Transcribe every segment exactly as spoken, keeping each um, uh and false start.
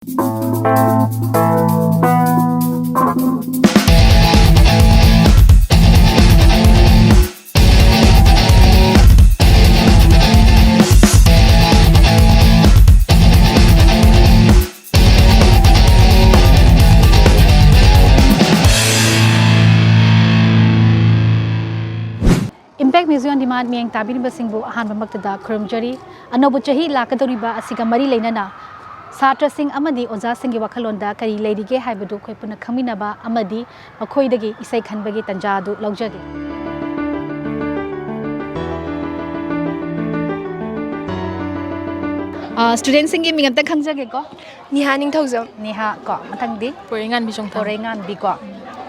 Impact Music on Demand ꯃꯤꯠꯌꯦꯡ ꯇꯥꯕꯤꯔꯤꯕꯁꯤꯡꯕꯨ ꯑꯍꯥꯟꯕꯃꯛꯇꯗ ꯈꯨꯔꯨꯝꯖꯔꯤ꯫ ꯑꯅꯧꯕ ꯆꯍꯤ ꯂꯥꯛꯀꯗꯧꯔꯤꯕ ꯑꯁꯤꯒ ꯃꯔꯤ ꯂꯩꯅꯅ ꯁꯥꯇ꯭ꯔꯁꯤꯡ ꯑꯃꯗꯤ ꯑꯣꯖꯥꯁꯤꯡꯒꯤ ꯋꯥꯈꯜꯂꯣꯟꯗ ꯀꯔꯤ ꯂꯩꯔꯤꯒꯦ ꯍꯥꯏꯕꯗꯨ ꯑꯩꯈꯣꯏ ꯄꯨꯟꯅ ꯈꯪꯃꯤꯟꯅꯕ ꯑꯃꯗꯤ ꯃꯈꯣꯏꯗꯒꯤ ꯏꯁꯩ ꯈꯟꯕꯒꯤ ꯇꯥꯟꯖꯥ ꯑꯗꯨ ꯂꯧꯖꯒꯦ꯫ ꯑ, ꯁ꯭ꯇꯨꯗꯦꯟꯠꯁꯤꯡꯒꯤ ꯃꯤꯡ ꯑꯝꯇ ꯈꯪꯖꯒꯦꯀꯣ꯫ ꯅꯤꯍꯥ ꯅꯤꯡꯊꯧꯖꯝ꯫ ꯅꯤꯍꯥ ꯀꯣ, ꯃꯊꯪꯗꯤ? ꯄꯣꯏꯔꯩꯉꯥꯟꯕꯤ ꯆꯣꯡꯊꯥꯝ꯫ ꯄꯣꯏꯔꯩꯉꯥꯟꯕꯤ ꯀꯣ꯫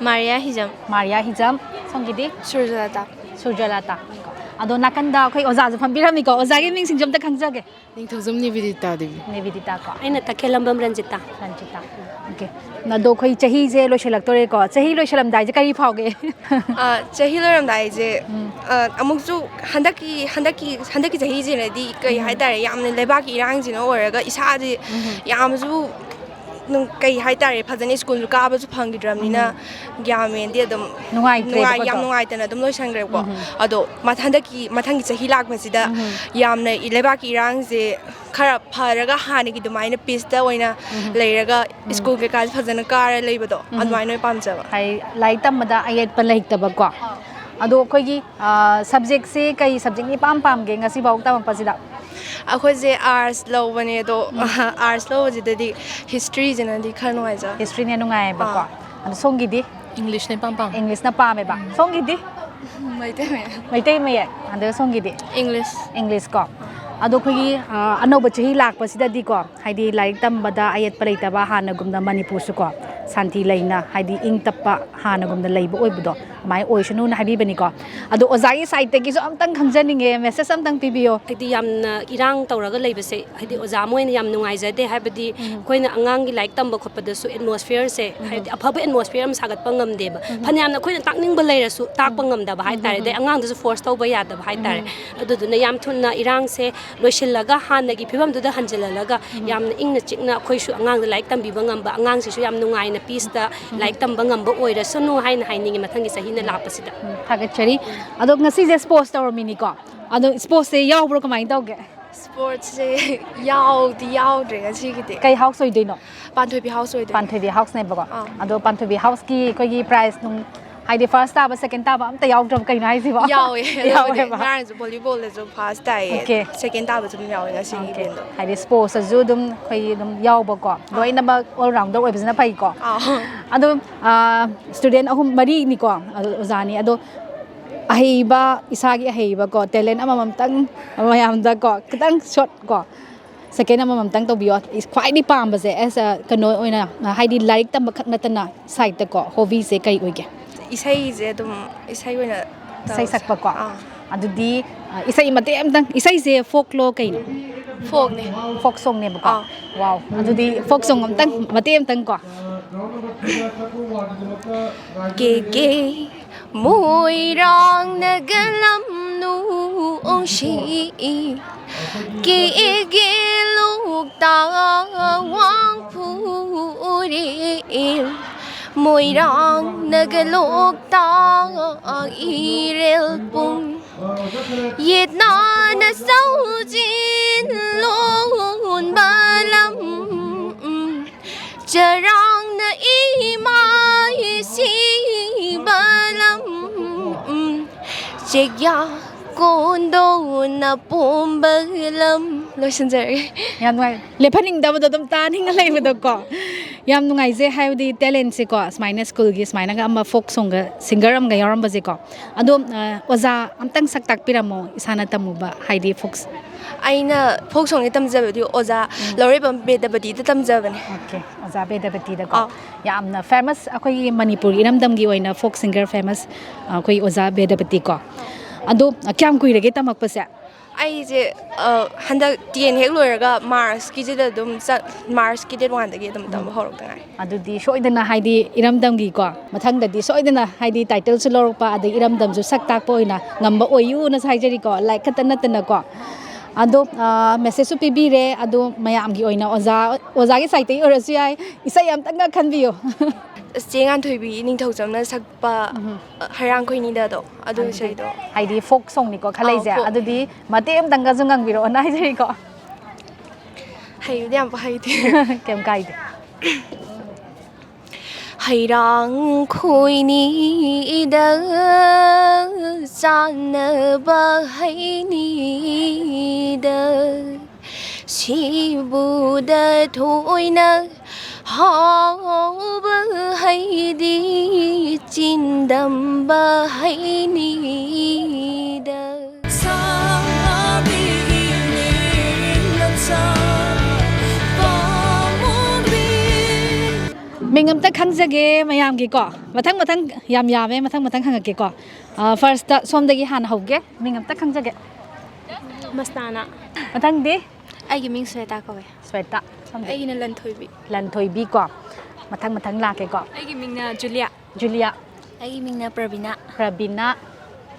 ꯃꯥꯔꯤꯌꯥ ꯍꯤꯖꯝ꯫ ꯃꯥꯔꯤꯌꯥ ꯍꯤꯖꯝ꯫ ꯁꯣꯝꯒꯤꯗꯤ? ꯁꯨꯔꯖꯂꯇꯥ꯫ ꯁꯨꯔꯖꯂꯇꯥ ꯀꯣ꯫ ꯑꯗꯣ ꯅꯥꯀꯟꯗ ꯑꯩꯈꯣꯏ ꯑꯣꯖꯥꯁꯨ ꯐꯝꯕꯤꯔꯝꯃꯤꯀꯣ꯫ ꯑꯣꯖꯥꯒꯤ ꯃꯤꯡꯁꯤꯡꯁꯨ ꯑꯝꯇ ꯈꯪꯖꯒꯦ꯫ ꯅꯤꯡꯊꯧꯖꯝ ꯅꯤꯕꯦꯗꯤꯇꯥ ꯗꯦꯕꯤ꯫ ꯅꯤꯕꯦꯗꯤꯇꯥ ꯀꯣ꯫ ꯑꯩꯅ ꯇꯈꯦꯜꯂꯝꯕꯝ ꯔꯟꯖꯤꯇꯥ꯫ ꯔꯟꯖꯤꯇꯥ꯫ ꯑꯣꯀꯦ꯫ ꯑꯗꯣ ꯑꯩꯈꯣꯏ ꯆꯍꯤꯁꯦ ꯂꯣꯏꯁꯤꯜꯂꯛꯇꯣꯔꯦꯀꯣ꯫ ꯆꯍꯤ ꯂꯣꯏꯁꯤꯜꯂꯝꯗꯥꯏꯁꯦ ꯀꯔꯤ ꯐꯥꯎꯒꯦ? ꯑ, ꯆꯍꯤ ꯂꯣꯏꯔꯝꯗꯥꯏꯁꯦ, ꯎꯝ꯫ ꯑ, ꯑꯃꯨꯛꯁꯨ ꯍꯟꯗꯛꯀꯤ, ꯍꯟꯗꯛꯀꯤ, ꯍꯟꯗꯛꯀꯤ ꯆꯍꯤꯁꯤꯅꯗꯤ ꯀꯩ ꯎꯝ꯫ ꯍꯥꯏꯇꯥꯔꯦ, ꯌꯥꯝꯅ ꯂꯩꯕꯥꯛꯀꯤ ꯏꯔꯥꯡꯁꯤꯅ ꯑꯣꯏꯔꯒ ꯏꯁꯥꯁꯦ ꯎꯝ꯫ ꯌꯥꯝꯁꯨ ꯅꯨꯡ-, ꯀꯩ ꯍꯥꯏꯇꯥꯔꯦ, ꯐꯖꯅ ꯁ꯭ꯀꯨꯜꯁꯨ ꯀꯥꯕꯁꯨ ꯐꯪꯈꯤꯗ꯭ꯔꯕꯅꯤꯅ ꯎꯝ꯫ ꯒ꯭ꯌꯥꯟ ꯃꯦꯟꯗꯤ ꯑꯗꯨꯝ ꯅꯨꯡꯉꯥꯏꯇ꯭ꯔꯦꯕꯀꯣ ꯅꯨꯡꯉꯥꯏ-, ꯌꯥꯝ ꯑꯗꯣ꯫ ꯅꯨꯡꯉꯥꯏꯇꯅ ꯑꯗꯨꯝ ꯂꯣꯏꯁꯟꯈ꯭ꯔꯦꯕꯀꯣ꯫ ꯎꯝ꯫ ꯑꯗꯣ ꯃꯊ-, ꯍꯟꯗꯛꯀꯤ, ꯃꯊꯪꯒꯤ ꯆꯍꯤ ꯂꯥꯛꯄꯁꯤꯗ ꯎꯝ꯫ ꯌꯥꯝꯅ ꯏ-, ꯂꯩꯕꯥꯛꯀꯤ ꯏꯔꯥꯡꯁꯦ ꯈꯔ ꯐꯔꯒ ꯍꯥꯟꯅꯒꯤ ꯑꯗꯨꯃꯥꯏꯅ ꯄꯤꯁꯇ ꯑꯣꯏꯅ ꯎꯝ꯫ ꯂꯩꯔꯒ ꯎꯝ꯫ ꯁ꯭ꯀꯨꯜ ꯀꯩꯀꯥꯁꯦ ꯐꯖꯅ ꯀꯥꯔ ꯂꯩꯕꯗꯣ ꯎꯝ꯫ ꯑꯗꯨꯃꯥꯏꯅ ꯑꯣꯏꯅ ꯄꯥꯝꯖꯕ꯫ ꯍꯥꯏ-, ꯂꯥꯏꯔꯤꯛ ꯇꯝꯕꯗ ꯑꯌꯦꯠꯄ ꯂꯩꯇꯕꯀꯣ꯫ ꯑꯥ꯫ ꯑꯗꯣ ꯑꯩꯈꯣꯏꯒꯤ, ꯑ, ꯁꯕꯖꯦꯛꯁꯦ ꯀꯩ ꯁꯕꯖꯦꯛꯅ ꯏꯄꯥꯝ ꯄꯥꯝꯒꯦ ꯉꯁꯤꯐꯥꯎ ꯇꯝꯃꯛꯄꯁꯤꯗ? ꯑꯩꯈꯣꯏꯁꯦ ꯑꯥꯔꯠꯁ ꯂꯧꯕꯅꯦ, ꯑꯗꯣ ꯎꯝ꯫ ꯑꯥꯔꯠꯁ ꯂꯧꯕꯁꯤꯗꯗꯤ ꯍꯤꯁꯇ꯭ꯔꯤꯁꯤꯅꯗꯤ ꯈꯔ ꯅꯨꯡꯉꯥꯏꯖꯕ꯫ ꯍꯤꯁꯇ꯭ꯔꯤꯅ ꯅꯨꯡꯉꯥꯏꯌꯦꯕꯀꯣ꯫ ꯑꯥ꯫ ꯑꯗꯣ ꯁꯣꯝꯒꯤꯗꯤ? ꯏꯪꯂꯤꯁꯅ ꯏꯄꯥꯝ ꯄꯥꯝꯃꯦ꯫ ꯏꯪꯂꯤꯁꯅ ꯄꯥꯝꯃꯦꯕ꯫ ꯎꯝ꯫ ꯁꯣꯝꯒꯤꯗꯤ? ꯃꯩꯇꯩ ꯃꯌꯦꯛ꯫ ꯃꯩꯇꯩ ꯃꯌꯦꯛ꯫ ꯑꯗꯣ ꯁꯣꯝꯒꯤꯗꯤ? ꯏꯪꯂꯤꯁ꯫ ꯏꯪꯂꯤꯁ ꯀꯣ꯫ ꯑꯗꯣ ꯑꯩꯈꯣꯏꯒꯤ, ꯑ, ꯑꯅꯧꯕ ꯆꯍꯤ ꯂꯥꯛꯄꯁꯤꯗꯗꯤꯀꯣ, ꯍꯥꯏꯗꯤ ꯂꯥꯏꯔꯤꯛ ꯇꯝꯕꯗ ꯑꯌꯦꯠꯄ ꯂꯩꯇꯕ, ꯍꯥꯟꯅꯒꯨꯝꯅ ꯃꯅꯤꯄꯨꯔꯁꯨꯀꯣ ꯁꯥꯟꯇꯤ ꯂꯩꯅ, ꯍꯥꯏꯗꯤ ꯏꯪ ꯇꯞꯄ ꯍꯥꯟꯅꯒꯨꯝꯅ ꯂꯩꯕ ꯑꯣꯏꯕꯗꯣ, ꯑꯗꯨꯃꯥꯏꯅ ꯑꯣꯏꯁꯅꯨꯅ ꯍꯥꯏꯕꯤꯕꯅꯤꯀꯣ꯫ ꯑꯗꯣ ꯑꯣꯖꯥꯒꯤ ꯁꯥꯏꯠꯇꯒꯤꯁꯨ ꯑꯝꯇꯪ ꯈꯪꯖꯅꯤꯡꯉꯦ, ꯃꯦꯁꯦꯖ ꯑꯝꯇꯪ ꯄꯤꯕꯤꯌꯣ꯫ ꯍꯥꯏꯗꯤ ꯌꯥꯝꯅ ꯏꯔꯥꯡ ꯇꯧꯔꯒ ꯂꯩꯕꯁꯦ, ꯍꯥꯏꯗꯤ ꯑꯣꯖꯥ ꯑꯃ ꯑꯣꯏꯅ ꯌꯥꯝ ꯅꯨꯡꯉꯥꯏꯖꯗꯦ꯫ ꯍꯥꯏꯕꯗꯤ ꯑꯩꯈꯣꯏꯅ ꯑꯉꯥꯡꯒꯤ ꯂꯥꯏꯔꯤꯛ ꯇꯝꯕ ꯈꯣꯠꯄꯗꯁꯨ ꯑꯦꯠꯃꯣꯁꯐꯤꯌꯔꯁꯦ, ꯍꯥꯏꯗꯤ ꯑꯐꯕ ꯑꯦꯠꯃꯣꯁꯐꯤꯌꯔ ꯑꯃ ꯁꯥꯒꯠꯄ ꯉꯝꯗꯦꯕ꯫ ꯐꯅꯌꯥꯝꯅ ꯑꯩꯈꯣꯏꯅ ꯇꯥꯛꯅꯤꯡꯕ ꯂꯩꯔꯁꯨ ꯇꯥꯛꯄ ꯉꯝꯗꯕ ꯍꯥꯏꯇꯥꯔꯦ꯫ ꯑꯗꯩ ꯑꯉꯥꯡꯗꯁꯨ ꯐꯣꯔꯁ ꯇꯧꯕ ꯌꯥꯗꯕ ꯍꯥꯏꯇꯥꯔꯦ꯫ ꯑꯗꯨꯗꯨꯅ ꯌꯥꯝ ꯊꯨꯅ ꯏꯔꯥꯡꯁꯦ ꯂꯣꯏꯁꯤꯜꯂꯒ ꯍꯥꯟꯅꯒꯤ ꯐꯤꯕꯝꯗꯨꯗ ꯍꯟꯖꯤꯜꯍꯜꯂꯒ ꯌꯥꯝꯅ ꯏꯪꯅ ꯆꯤꯛꯅ ꯑꯩꯈꯣꯏꯁꯨ ꯑꯉꯥꯡꯗ ꯂꯥꯏꯔꯤꯛ ꯇꯝꯕꯤꯕ ꯉꯝꯕ, ꯑꯉꯥꯡꯁꯤꯁꯨ ꯌꯥꯝ ꯅꯨꯡꯉꯥꯏꯅ ꯄꯤꯁꯇ ꯂꯥꯏꯔꯤꯛ ꯇꯝꯕ ꯉꯝꯕ ꯑꯣꯏꯔꯁꯅꯨ ꯍꯥꯏꯅ ꯍꯥꯏꯅꯤꯡꯉꯤ꯫ ꯃꯊꯪꯒꯤ ꯆꯍꯤꯅ ꯂꯥꯛꯄꯁꯤꯗ꯫ ꯊꯥꯒꯠꯆꯔꯤ꯫ ꯑꯗꯣ ꯉꯁꯤꯁꯦ ꯁ꯭ꯄꯣꯔꯠꯁ ꯇꯧꯔꯝꯃꯤꯅꯤꯀꯣ꯫ ꯑꯗꯣ ꯁ꯭ꯄꯣꯔꯠꯁꯁꯦ ꯌꯥꯎꯕ꯭ꯔꯣ, ꯀꯃꯥꯏꯅ ꯇꯧꯒꯦ? ꯁ꯭ꯄꯣꯔꯠꯁꯁꯦ ꯌꯥꯎꯗꯤ ꯌꯥꯎꯗ꯭ꯔꯦ ꯉꯁꯤꯒꯤꯗꯤ꯫ ꯀꯩ ꯍꯥꯎꯁ ꯑꯣꯏꯗꯣꯏꯅꯣ? ꯄꯥꯟꯊꯣꯏꯕꯤ ꯍꯥꯎꯁ ꯑꯣꯏꯗꯣꯏꯅꯦ꯫ ꯄꯥꯟꯊꯣꯏꯕꯤ ꯍꯥꯎꯁꯅꯦꯕꯀꯣ꯫ ꯑꯥ꯫ ꯑꯗꯣ ꯄꯥꯟꯊꯣꯏꯕꯤ ꯍꯥꯎꯁꯀꯤ ꯑꯩꯈꯣꯏꯒꯤ ꯄ꯭ꯔꯥꯏꯖ ꯅꯨꯡ, ꯍꯥꯏꯗꯤ ꯐꯥꯔꯁ ꯇꯥꯕ, ꯁꯦꯀꯦꯟ ꯇꯥꯕ ꯑꯝꯇ ꯌꯥꯎꯗ꯭ꯔꯕ ꯀꯩꯅꯣ ꯍꯥꯏꯁꯤꯕꯣ? ꯌꯥꯎꯋꯦ ꯑꯗꯨꯕꯨꯗꯤ꯫ ꯌꯥꯎꯋꯦꯕ꯫ ꯉꯔꯥꯡꯁꯨ ꯚꯣꯂꯤꯕꯣꯜꯗꯁꯨ ꯐꯥꯔꯁ ꯇꯥꯏꯌꯦ꯫ ꯑꯣꯀꯦ꯫ ꯁꯦꯀꯦꯟ ꯇꯥꯕꯁꯨ ꯑꯗꯨꯝ ꯌꯥꯎꯋꯦ ꯉꯁꯤꯒꯤ ꯑꯣꯀꯦ꯫ ꯏꯚꯦꯟꯗꯣ꯫ ꯍꯥꯏꯗꯤ ꯁ꯭ꯄꯣꯔꯠꯁꯇꯁꯨ ꯑꯗꯨꯝ ꯑꯩꯈꯣꯏꯒꯤ ꯑꯗꯨꯝ ꯌꯥꯎꯕꯀꯣ, ꯂꯣꯏꯅꯃꯛ ꯑꯣꯜ ꯔꯥꯎꯟꯗꯔ ꯑꯣꯏꯕꯁꯤꯅ ꯐꯩꯀꯣ꯫ ꯑꯥ꯫ ꯑꯗꯣ ꯁ꯭ꯇꯨꯗꯦꯟ ꯑꯍꯨꯝ ꯃꯔꯤꯅꯤꯀꯣ, ꯑꯗꯣ ꯑꯣꯖꯥꯅꯤ꯫ ꯑꯗꯣ ꯑꯍꯩꯕ, ꯏꯁꯥꯒꯤ ꯑꯍꯩꯕꯀꯣ, ꯇꯦꯂꯦꯟ ꯑꯃꯃꯝꯇꯪ ꯃꯌꯥꯝꯗꯀꯣ ꯈꯤꯇꯪ ꯁꯣꯔꯠ ꯀꯣ, ꯁꯦꯀꯦꯟ ꯑꯃꯃꯝꯇꯪ ꯇꯧꯕꯤꯌꯣ꯫ ꯈ꯭ꯋꯥꯏꯗꯒꯤ ꯄꯥꯝꯕꯁꯦ ꯑꯦꯁ ꯑ ꯀꯩꯅꯣ ꯑꯣꯏꯅ, ꯍꯥꯏꯗꯤ ꯂꯥꯏꯔꯤꯛ ꯇꯝꯕ ꯈꯛ ꯅꯠꯇꯅ ꯁꯥꯏꯠꯇꯀꯣ ꯍꯣꯕꯤꯁꯦ ꯀꯩ ꯑꯣꯏꯒꯦ? ꯏꯁꯩꯁꯦ ꯑꯗꯨꯝ, ꯏꯁꯩ ꯑꯣꯏꯅ ꯏꯁꯩ ꯇꯧꯁꯦ꯫ ꯁꯛꯄꯀꯣ꯫ ꯑꯥ꯫ ꯑꯗꯨꯗꯤ ꯑ, ꯏꯁꯩ ꯃꯇꯦꯛ ꯑꯃꯇꯪ, ꯏꯁꯩꯁꯦ ꯐꯣꯛꯂꯣ ꯀꯩꯅꯣ? ꯐꯣꯛꯅꯦ꯫ ꯐꯣꯛ ꯁꯣꯡꯅꯦꯕꯀꯣ꯫ ꯑꯥ꯫ ꯋꯥꯎ, ꯑꯗꯨꯗꯤ ꯐꯣꯛ ꯁꯣꯡ ꯑꯝꯇꯪ ꯃꯇꯦꯛ ꯑꯝꯇꯪ ꯀꯣ꯫ ꯀꯦꯒꯦ ꯃꯣꯏꯔꯥꯡ ꯅꯒꯂꯝ ꯅꯨꯡꯁꯤ ꯀꯦꯒꯦ ꯂꯣꯛꯇꯥꯛ ꯋꯥꯡꯐꯨꯔꯦꯜ ꯃꯣꯏꯔꯥꯡ ꯅꯒ ꯂꯣꯛꯇꯥꯛ ꯏꯔꯦꯜ ꯄꯨꯡ ꯌꯦꯠꯅꯥꯅ ꯁꯧꯖꯤꯟ ꯂꯣꯟꯕ ꯂꯝ ꯆꯔꯥꯡꯅ ꯏꯃꯥꯏ ꯁꯤꯕ ꯂꯝ ꯆꯦꯛꯌꯥ ꯀꯣꯟꯗꯣꯟꯅ ꯄꯣꯝꯕ ꯂꯝ꯫ ꯂꯣꯏꯁꯤꯟꯖꯔꯒꯦ꯫ ꯌꯥꯝ ꯅꯨꯡꯉꯥꯏ꯫ ꯂꯦꯞꯍꯟꯅꯤꯡꯗꯕꯗꯣ, ꯑꯗꯨꯝ ꯇꯥꯅꯤꯡꯉ ꯂꯩꯕꯗꯣꯀꯣ꯫ ꯌꯥꯝ ꯅꯨꯡꯉꯥꯏꯖꯩ, ꯍꯥꯏꯕꯗꯤ ꯇꯦꯂꯦꯟꯁꯦꯀꯣ, ꯁꯨꯃꯥꯏꯅ ꯁ꯭ꯀꯨꯜꯒꯤ ꯁꯨꯃꯥꯏꯅꯒ ꯑꯃ ꯐꯣꯛ ꯁꯣꯡꯒ ꯁꯤꯡꯒꯔ ꯑꯃꯒ ꯌꯥꯎꯔꯝꯕꯁꯦꯀꯣ꯫ ꯑꯗꯣ ꯑ, ꯑꯣꯖꯥ ꯑꯝꯇꯪ ꯁꯛ ꯇꯥꯛꯄꯤꯔꯝꯃꯣ, ꯏꯁꯥꯅ ꯇꯝꯃꯨꯕ ꯍꯥꯏꯗꯤ ꯐꯣꯛꯁ꯫ ꯑꯩꯅ ꯐꯣꯛ ꯁꯣꯡꯁꯦ ꯇꯝꯖꯕꯗꯤ ꯑꯣꯖꯥ ꯂꯧꯔꯦꯝꯕꯝ ꯕꯦꯗꯕꯇꯤꯗ ꯇꯝꯖꯕꯅꯦ꯫ ꯑꯣꯀꯦ, ꯑꯣꯖꯥ ꯕꯦꯗꯕꯇꯤꯗꯀꯣ꯫ ꯑꯥꯎ꯫ ꯌꯥꯝꯅ ꯐꯦꯃꯁ, ꯑꯩꯈꯣꯏꯒꯤ ꯃꯅꯤꯄꯨꯔꯒꯤ ꯏꯔꯝꯗꯝꯒꯤ ꯑꯣꯏꯅ ꯐꯣꯛ ꯁꯤꯡꯒꯔ ꯐꯦꯃꯁ ꯑꯩꯈꯣꯏ ꯑꯣꯖꯥ ꯕꯦꯗꯕꯇꯤꯀꯣ꯫ ꯑꯗꯣ ꯑ, ꯀꯌꯥꯝ ꯀꯨꯏꯔꯒꯦ ꯇꯝꯃꯛꯄꯁꯦ? ꯑꯩꯁꯦ ꯑ, ꯍꯟꯗꯛ ꯇꯦꯟ ꯍꯦꯛ ꯂꯣꯏꯔꯒ ꯃꯥꯔꯁꯀꯤꯁꯤꯗ ꯑꯗꯨꯝ ꯆꯠ ꯃꯥꯔꯁꯀꯤ ꯗꯦꯠ ꯋꯥꯟꯗꯒꯤ ꯑꯗꯨꯝ ꯇꯝꯕ ꯍꯧꯔꯛꯇ ꯉꯥꯏꯔꯤ꯫ ꯑꯗꯨꯗꯤ ꯁꯣꯏꯗꯅ, ꯍꯥꯏꯗꯤ ꯏꯔꯝꯗꯝꯒꯤꯀꯣ, ꯃꯊꯪꯗꯗꯤ ꯁꯣꯏꯗꯅ, ꯍꯥꯏꯗꯤ ꯇꯥꯏꯇꯜꯁꯨ ꯂꯧꯔꯛꯄ, ꯑꯗꯩ ꯏꯔꯝꯗꯝꯁꯨ ꯁꯛ ꯇꯥꯛꯄ ꯑꯣꯏꯅ ꯉꯝꯕ ꯑꯣꯏꯌꯨꯅꯁꯨ ꯍꯥꯏꯖꯔꯤꯀꯣ, ꯂꯥꯏꯔꯤꯛ ꯈꯛꯇ ꯅꯠꯇꯅꯀꯣ꯫ ꯑꯗꯣ ꯃꯦꯁꯦꯖꯁꯨ ꯄꯤꯕꯤꯔꯦ, ꯑꯗꯣ ꯃꯌꯥꯝꯒꯤ ꯑꯣꯏꯅ ꯑꯣꯖꯥ, ꯑꯣꯖꯥꯒꯤ ꯁꯥꯏꯠꯇꯒꯤ ꯑꯣꯏꯔꯁꯨ ꯌꯥꯏ, ꯏꯁꯩ ꯑꯝꯇꯪꯒ ꯈꯟꯕꯤꯌꯨ꯫ ꯆꯦ ꯉꯥꯟꯊꯣꯏꯕꯤ ꯅꯤꯡꯊꯧꯖꯝꯅ ꯁꯛꯄ ꯍꯩꯔꯥꯡ ꯈꯣꯏꯅꯤꯗꯗꯣ ꯑꯗꯨ ꯏꯁꯩꯗꯣ꯫ ꯍꯥꯏꯗꯤ ꯐꯣꯛ ꯁꯣꯡꯅꯤꯀꯣ ꯈꯜꯂꯛꯏꯁꯦ꯫ ꯑꯥꯎ, ꯐꯣꯛ꯫ ꯑꯗꯨꯗꯤ ꯃꯇꯦꯛ ꯑꯝꯇꯪꯒꯁꯨ ꯉꯪꯕꯤꯔꯛꯑꯣꯅ ꯍꯥꯏꯖꯔꯤꯀꯣ꯫ ꯍꯩꯕꯗꯤ ꯌꯥꯝ ꯍꯩꯇꯦ꯫ ꯀꯩꯝ ꯀꯥꯏꯗꯦ꯫ ꯍꯩꯔꯥꯡ ꯈꯣꯏꯅꯤꯗ ꯆꯥꯟꯅꯕ ꯍꯩꯅꯤꯗ ꯁꯤꯕꯨꯗ ꯊꯣꯏꯅ ꯍꯥꯎꯕ ꯍꯩꯗꯤ ꯆꯤꯟꯗꯝꯕ ꯍꯩꯅꯤꯗ꯫ ꯃꯤꯡ ꯑꯝꯇ ꯈꯪꯖꯒꯦ ꯃꯌꯥꯝꯒꯤꯀꯣ꯫ ꯃꯊꯪ ꯃꯊꯪ ꯌꯥꯝ ꯌꯥꯝꯃꯦ, ꯃꯊꯪ ꯃꯊꯪ ꯍꯪꯉꯛꯀꯦꯀꯣ꯫ ꯐꯥꯔꯁꯇ ꯁꯣꯝꯗꯒꯤ ꯍꯥꯟꯅ ꯍꯧꯒꯦ, ꯃꯤꯡ ꯑꯝꯇ ꯈꯪꯖꯒꯦ꯫ ꯃꯁꯇꯥꯅ꯫ ꯃꯊꯪꯗꯤ ꯑꯩꯒꯤ ꯃꯤꯡ ꯁ꯭ꯋꯦꯇꯥ ꯀꯧꯋꯦ꯫ ꯁ꯭ꯋꯦꯇꯥ, ꯁꯣꯝꯗ꯫ ꯑꯩꯒꯤꯅ ꯂꯟꯊꯣꯏꯕꯤ꯫ ꯂꯟꯊꯣꯏꯕꯤꯀꯣ꯫ ꯃꯊꯪ ꯃꯊꯪ ꯂꯥꯛꯀꯦꯀꯣ꯫ ꯑꯩꯒꯤ ꯃꯤꯡꯅ ꯖꯨꯂꯤꯌꯥ꯫ ꯖꯨꯂꯤꯌꯥ꯫ ꯑꯩꯒꯤ ꯃꯤꯡꯅ ꯄ꯭ꯔꯕꯤꯅꯥ꯫ ꯄ꯭ꯔꯕꯤꯅꯥ꯫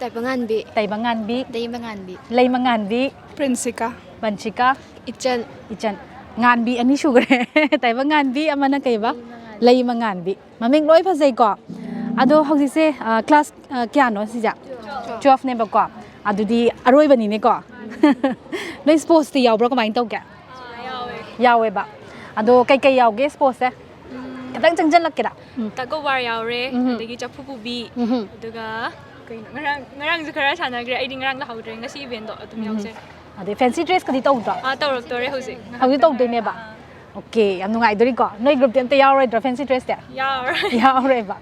ꯇꯥꯏꯕꯪꯉꯥꯟꯕꯤ꯫ ꯇꯥꯏꯕꯪꯉꯥꯟꯕꯤ꯫ ꯇꯥꯏꯕꯪꯉꯥꯟꯕꯤ꯫ ꯂꯩꯃꯉꯥꯟꯕꯤ꯫ ꯄ꯭ꯔꯤꯟꯁꯤꯀꯥ꯫ ꯄꯟꯆꯤꯀꯥ꯫ ꯏꯆꯟ꯫ ꯏꯆꯟ꯫ ꯉꯥꯟꯕꯤ ꯑꯅꯤ ꯁꯨꯈ꯭ꯔꯦ꯫ ꯇꯥꯏꯕꯪꯉꯥꯟꯕꯤ ꯑꯃꯅ ꯀꯩꯕ? ꯂꯩꯃꯉꯥꯟꯕꯤ꯫ ꯃꯃꯤꯡ ꯂꯣꯏ ꯐꯖꯩꯀꯣ꯫ ꯑꯗꯣ ꯍꯧꯖꯤꯛꯁꯦ ꯀ꯭ꯂꯥꯁ ꯀꯌꯥꯅꯣ ꯁꯤꯁꯦ? ꯇꯨꯋꯦꯜꯐꯅꯦꯕꯀꯣ꯫ ꯑꯗꯨꯗꯤ ꯑꯔꯣꯏꯕꯅꯤꯅꯦꯀꯣ꯫ ꯅꯣꯏ ꯁ꯭ꯄꯣꯔꯠꯁꯇꯤ ꯌꯥꯎꯕ꯭ꯔꯣ, ꯀꯃꯥꯏꯅ ꯇꯧꯒꯦ? ꯌꯥꯎꯋꯦꯕ꯫ ꯑꯗꯣ ꯀꯩꯀꯩ ꯌꯥꯎꯒꯦ ꯁ꯭ꯄꯣꯔꯠꯁꯦ? ꯈꯤꯇꯪ ꯆꯪꯁꯤꯜꯂꯛꯀꯦꯔꯥ? ꯎꯝ꯫ ꯇꯒ ꯋꯥꯔ ꯌꯥꯎꯔꯦ꯫ ꯎꯝ꯫ ꯑꯗꯒꯤ ꯆꯐꯨ ꯄꯨꯕꯤ꯫ ꯎꯝ꯫ ꯑꯗꯨꯒ ꯀꯩꯅꯣ, ꯉꯔꯥꯡ ꯉꯔꯥꯡꯁꯨ ꯈꯔ ꯁꯥꯟꯅꯈ꯭ꯔꯦ꯫ ꯑꯩꯗꯤ ꯉꯔꯥꯡ ꯂꯥꯛꯍꯧꯗ꯭ꯔꯦ꯫ ꯉꯁꯤ ꯏꯚꯦꯟꯗꯣ ꯑꯗꯨꯝ ꯌꯥꯎꯖꯩ꯫ ꯑꯗꯩ ꯐꯦꯟꯁꯤ ꯗ꯭ꯔꯦꯁꯀꯗꯤ ꯇꯧꯗ꯭ꯔꯣ? ꯑꯥ, ꯇꯧꯔꯛꯇꯣꯔꯦ ꯍꯧꯖꯤꯛ꯫ ꯍꯧꯖꯤꯛ ꯇꯧꯗꯣꯏꯅꯦꯕ꯫ ꯑꯣꯀꯦ, ꯌꯥꯝ ꯅꯨꯡꯉꯥꯏꯗꯣꯔꯤꯀꯣ꯫ ꯅꯣꯏ ꯒ꯭ꯔꯨꯞꯇꯤ ꯑꯝꯇ ꯌꯥꯎꯔꯣꯏꯗ꯭ꯔꯣ ꯐꯦꯟꯁꯤ ꯗ꯭ꯔꯦꯁꯇꯤ? ꯌꯥꯎꯔꯣꯏ꯫ ꯌꯥꯎꯔꯣꯏꯕ꯫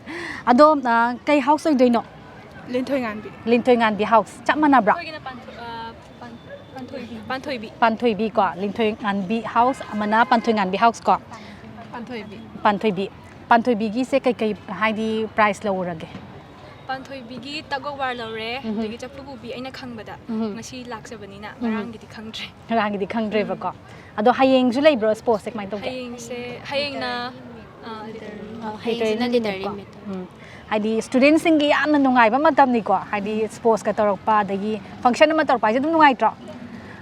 ꯑꯗꯣ ꯑ, ꯀꯩ ꯍꯥꯎꯁ ꯑꯣꯏꯗꯣꯏꯅꯣ? ꯂꯤꯟꯊꯣꯏ ꯉꯥꯟꯕꯤ꯫ ꯂꯤꯟꯊꯣꯏ ꯉꯥꯟꯕꯤ ꯍꯥꯎꯁ ꯆꯞ ꯃꯥꯟꯅꯕ꯭ꯔꯥ? ꯑꯩꯈꯣꯏꯒꯤꯅ ꯄꯥꯟꯊꯣ- ꯑ, ꯄꯥꯟ- ꯄꯥꯟꯊꯣꯏꯕꯤ꯫ ꯄꯥꯟꯊꯣꯏꯕꯤ꯫ ꯄꯥꯟꯊꯣꯏꯕꯤꯀꯣ, ꯂꯤꯟꯊꯣꯏ ꯉꯥꯟꯕꯤ ꯍꯥꯎꯁ ꯑꯃꯅ ꯄꯥꯟꯊꯣꯏ ꯉꯥꯟꯕꯤ ꯍꯥꯎꯁ ꯀꯣ꯫ ꯄꯥꯟꯊꯣꯏꯕꯤ꯫ ꯄꯥꯟꯊꯣꯏꯕꯤ꯫ ꯄꯥꯟꯊꯣꯏꯕꯤꯒꯤꯁꯦ ꯀꯩꯀꯩ ꯍꯥꯏꯗꯤ ꯄ꯭ꯔꯥꯏꯖ ꯂꯧꯔꯒꯦ? ꯄꯥꯟꯊꯣꯏꯕꯤꯒꯤ ꯇꯛ ꯑꯣꯐ ꯋꯥꯔ ꯂꯧꯔꯦ꯫ ꯎꯝꯍꯨꯝ꯫ ꯑꯗꯒꯤ ꯆꯐꯨ ꯄꯨꯕꯤ ꯑꯩꯅ ꯈꯪꯕꯗ ꯎꯝꯍꯨꯝ꯫ ꯉꯁꯤ ꯂꯥꯛꯆꯕꯅꯤꯅ ꯎꯝꯍꯨꯝ꯫ ꯉꯔꯥꯡꯒꯤꯗꯤ ꯈꯪꯗ꯭ꯔꯦ꯫ ꯉꯔꯥꯡꯒꯤꯗꯤ ꯈꯪꯗ꯭ꯔꯦꯕꯀꯣ꯫ ꯑꯗꯣ ꯍꯌꯦꯡꯁꯨ ꯂꯩꯕ꯭ꯔꯣ ꯁ꯭ꯄꯣꯔꯠꯁꯦ ꯀꯃꯥꯏꯅ ꯇꯧꯒꯦ? ꯍꯌꯦꯡꯁꯦ ꯍꯌꯦꯡꯅ ꯑ, ꯂꯤꯇꯔ ꯑ, ꯍꯌꯦꯡꯁꯤꯅ ꯍꯩꯇꯔꯦ ꯂꯤꯇꯔ ꯅꯨꯃꯤꯠꯀꯣ꯫ ꯃꯤꯠ꯫ ꯎꯝ꯫ ꯍꯥꯏꯗꯤ ꯁ꯭ꯇꯨꯗꯦꯟꯁꯤꯡꯒꯤ ꯌꯥꯝꯅ ꯅꯨꯡꯉꯥꯏꯕ ꯃꯇꯝꯅꯤꯀꯣ꯫ ꯍꯥꯏꯗꯤ ꯁ꯭ꯄꯣꯔꯠꯁꯀ ꯇꯧꯔꯛꯄ ꯑꯗꯒꯤ ꯐꯪꯁꯟ ꯑꯃ ꯇꯧꯔꯛꯄ ꯍꯥꯏꯁꯦ ꯑꯗꯨꯝ ꯅꯨꯡꯉꯥꯏꯇ꯭ꯔꯣ?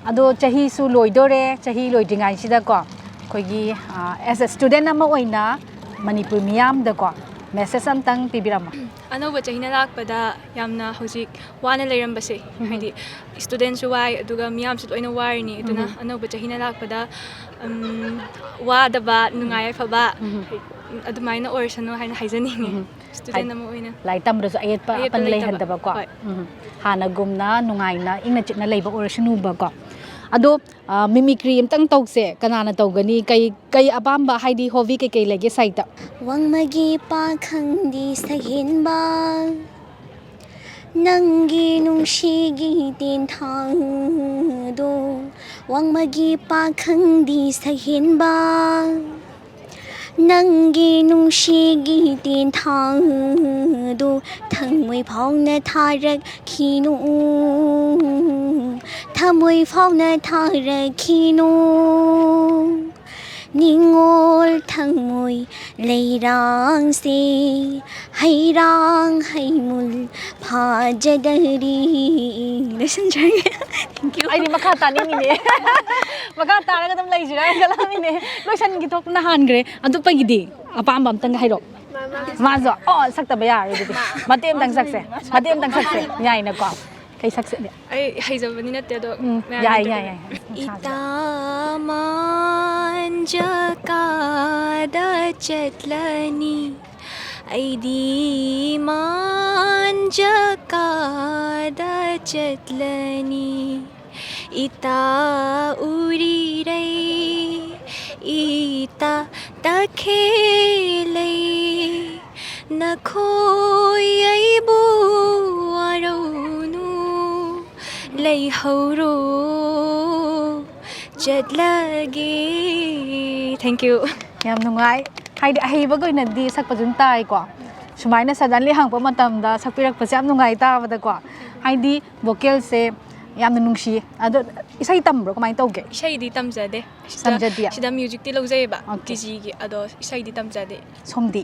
ꯑꯗꯣ ꯆꯍꯤꯁꯨ ꯂꯣꯏꯗꯣꯔꯦ꯫ ꯆꯍꯤ ꯂꯣꯏꯗ꯭ꯔꯤꯉꯩꯁꯤꯗꯀꯣ ꯑꯩꯈꯣꯏꯒꯤ ꯑꯦꯁ ꯑꯦ ꯁ꯭ꯇꯨꯗꯦꯟ ꯑꯃ ꯑꯣꯏꯅ ꯃꯅꯤꯄꯨꯔ ꯃꯤꯌꯥꯝꯗꯀꯣ ꯃꯦꯁꯦꯖ ꯑꯝꯇꯪ ꯄꯤꯕꯤꯔꯝꯃꯣ꯫ ꯑꯅꯧꯕ ꯆꯍꯤꯅ ꯂꯥꯛꯄꯗ ꯌꯥꯝꯅ ꯍꯧꯖꯤꯛ ꯋꯥꯅ ꯂꯩꯔꯝꯕꯁꯦ, ꯍꯥꯏꯗꯤ ꯁ꯭ꯇꯨꯗꯦꯟꯁꯨ ꯋꯥꯏ ꯑꯗꯨꯒ ꯃꯤꯌꯥꯝꯁꯨ ꯂꯣꯏꯅ ꯋꯥꯔꯤꯅꯤ꯫ ꯑꯗꯨꯅ ꯑꯅꯧꯕ ꯆꯍꯤꯅ ꯂꯥꯛꯄꯗ ꯎꯝ, ꯋꯥꯗꯕ, ꯅꯨꯡꯉꯥꯏ ꯌꯥꯏꯐꯕ ꯑꯗꯨꯃꯥꯏꯅ ꯑꯣꯏꯔꯁꯅꯨ ꯍꯥꯏꯅ ꯍꯥꯏꯖꯅꯤꯡꯉꯤ꯫ ꯁ꯭ꯇꯨꯗꯦꯟ ꯑꯃ ꯑꯣꯏꯅ꯫ ꯂꯥꯏꯔꯤꯛ ꯇꯝꯕꯗꯁꯨ ꯑꯌꯦꯠꯄ ꯑꯌꯦꯠꯄ ꯑꯄꯟ ꯂꯩꯇꯕ꯫ ꯂꯩꯍꯟꯗꯕꯀꯣ꯫ ꯍꯣꯏ꯫ ꯎꯝ꯫ ꯍꯥꯟꯅꯒꯨꯝꯅ ꯅꯨꯡꯉꯥꯏꯅ ꯏꯪꯅ ꯆꯤꯛꯅ ꯂꯩꯕ ꯑꯣꯏꯔꯁꯅꯨꯕꯀꯣ꯫ ꯑꯗꯣ ꯃꯤꯃꯤꯀ꯭ꯔꯤ ꯑꯝꯇꯪ ꯇꯧꯁꯦ꯫ ꯀꯅꯥꯅ ꯇꯧꯒꯅꯤ? ꯀꯩ ꯀꯩ ꯑꯄꯥꯝꯕ ꯍꯥꯏꯗꯤ ꯍꯣꯕꯤ ꯀꯩꯀꯩ ꯂꯩꯒꯦ ꯁꯥꯏꯠꯇ? ꯋꯥꯡꯃꯒꯤ ꯄꯥꯈꯪꯗꯤ ꯁꯛꯍꯦꯟꯕ, ꯅꯪꯒꯤ ꯅꯨꯡꯁꯤꯒꯤ ꯇꯦꯟꯊꯥꯗꯣ꯫ ꯋꯥꯡꯃꯒꯤ ꯄꯥꯈꯪꯗꯤ ꯁꯛꯍꯦꯟꯕ, ꯅꯪꯒꯤ ꯅꯨꯡꯁꯤꯒꯤ ꯇꯦꯟꯊꯥꯗꯣ ꯊꯃꯣꯏ ꯐꯥꯎꯅ ꯊꯥꯔꯛꯈꯤꯅꯨ, ꯊꯃꯣꯏ ꯐꯥꯎꯅ ꯊꯥꯔꯛꯈꯤꯅꯨ꯫ ꯅꯤꯡꯉꯣꯜ ꯊꯃꯣꯏ ꯂꯩꯔꯥꯡꯁꯦ ꯍꯩꯔꯥꯡ ꯍꯩꯃꯨꯜ ꯐꯥꯖꯗꯔꯤ꯫ ꯂꯣꯏꯁꯤꯟꯖꯔꯒꯦ꯫ Thank you꯫ ꯑꯩꯗꯤ ꯃꯈꯥ ꯇꯥꯅꯤꯡꯉꯤꯅꯦ꯫ ꯃꯈꯥ ꯇꯥꯔꯒ ꯑꯗꯨꯝ ꯂꯩꯁꯤꯔꯥ ꯈꯜꯂꯝꯃꯤꯅꯦ꯫ ꯂꯣꯏꯁꯤꯟꯈꯤꯊꯣꯛꯄꯅ ꯍꯥꯟꯈ꯭ꯔꯦ꯫ ꯑꯇꯣꯞꯄꯒꯤꯗꯤ ꯑꯄꯥꯝꯕ ꯑꯝꯇꯪꯒ ꯍꯥꯏꯔꯛꯑꯣ꯫ ꯃꯥꯁꯨ ꯑꯣ ꯁꯛꯇꯕ ꯌꯥꯔꯣꯏ ꯑꯗꯨꯗꯤ꯫ ꯃꯇꯦꯛ ꯑꯝꯇꯪ ꯁꯛꯁꯦ꯫ ꯃꯇꯦꯛ ꯑꯝꯇꯪ ꯁꯛꯁꯦ꯫ ꯌꯥꯏꯅꯀꯣ꯫ ꯀꯩ ꯁꯛꯁꯦ? ꯑꯩ ꯍꯩꯖꯕꯗꯤ ꯅꯠꯇꯦ ꯑꯗꯣ ꯎꯝ, ꯃꯌꯥꯝꯅ ꯌꯥꯏ, ꯑꯗꯨꯝ ꯌꯥꯏ, ꯌꯥꯏ꯫ ꯏꯇꯥ ꯃꯥꯟꯖ ꯀꯥꯗ ꯆꯠꯂꯅꯤ, ꯑꯩꯗꯤ ꯃꯥꯟꯖ ꯀꯥꯗ ꯆꯠꯂꯅꯤ, ꯏꯇꯥ ꯎꯔꯤꯔꯩ, ꯏ ꯇ ꯇꯈꯦꯂꯩ ꯅꯈꯣꯏ ꯑꯩꯕꯨ ꯋꯥꯔꯧꯅꯨ ꯂꯩꯍꯧꯔꯣ ꯆꯠꯂꯒꯦ꯫ Thank you꯫ ꯌꯥꯝ ꯅꯨꯡꯉꯥꯏ꯫ ꯍꯥꯏꯗꯤ ꯑꯍꯩꯕꯒꯤ ꯑꯣꯏꯅꯗꯤ ꯁꯛꯄꯁꯨ ꯑꯗꯨꯝ ꯇꯥꯏꯀꯣ꯫ ꯁꯨꯃꯥꯏꯅ suddenly ꯍꯪꯉꯛꯄ ꯃꯇꯝꯗ ꯁꯛꯄꯤꯔꯛꯄꯁꯦ ꯌꯥꯝ ꯅꯨꯡꯉꯥꯏ ꯇꯥꯕꯗꯀꯣ꯫ ꯍꯥꯏꯗꯤ vocalꯁꯦ ꯌꯥꯝꯅ ꯅꯨꯡꯁꯤꯌꯦ꯫ ꯑꯗꯣ ꯏꯁꯩ ꯇꯝꯕ꯭ꯔꯣ? ꯀꯃꯥꯏꯅ ꯇꯧꯒꯦ? ꯏꯁꯩꯗꯤ ꯇꯝꯖꯗꯦ꯫ ꯁꯤꯗ ꯇꯝꯖꯗꯤꯌꯦ? ꯁꯤꯗ musicꯇꯤ ꯂꯧꯖꯩꯌꯦꯕ Okay. ꯇꯤꯖꯤꯒꯤ꯫ ꯑꯗꯣ ꯏꯁꯩꯗꯤ ꯇꯝꯖꯗꯦ꯫ ꯁꯣꯝꯗꯤ?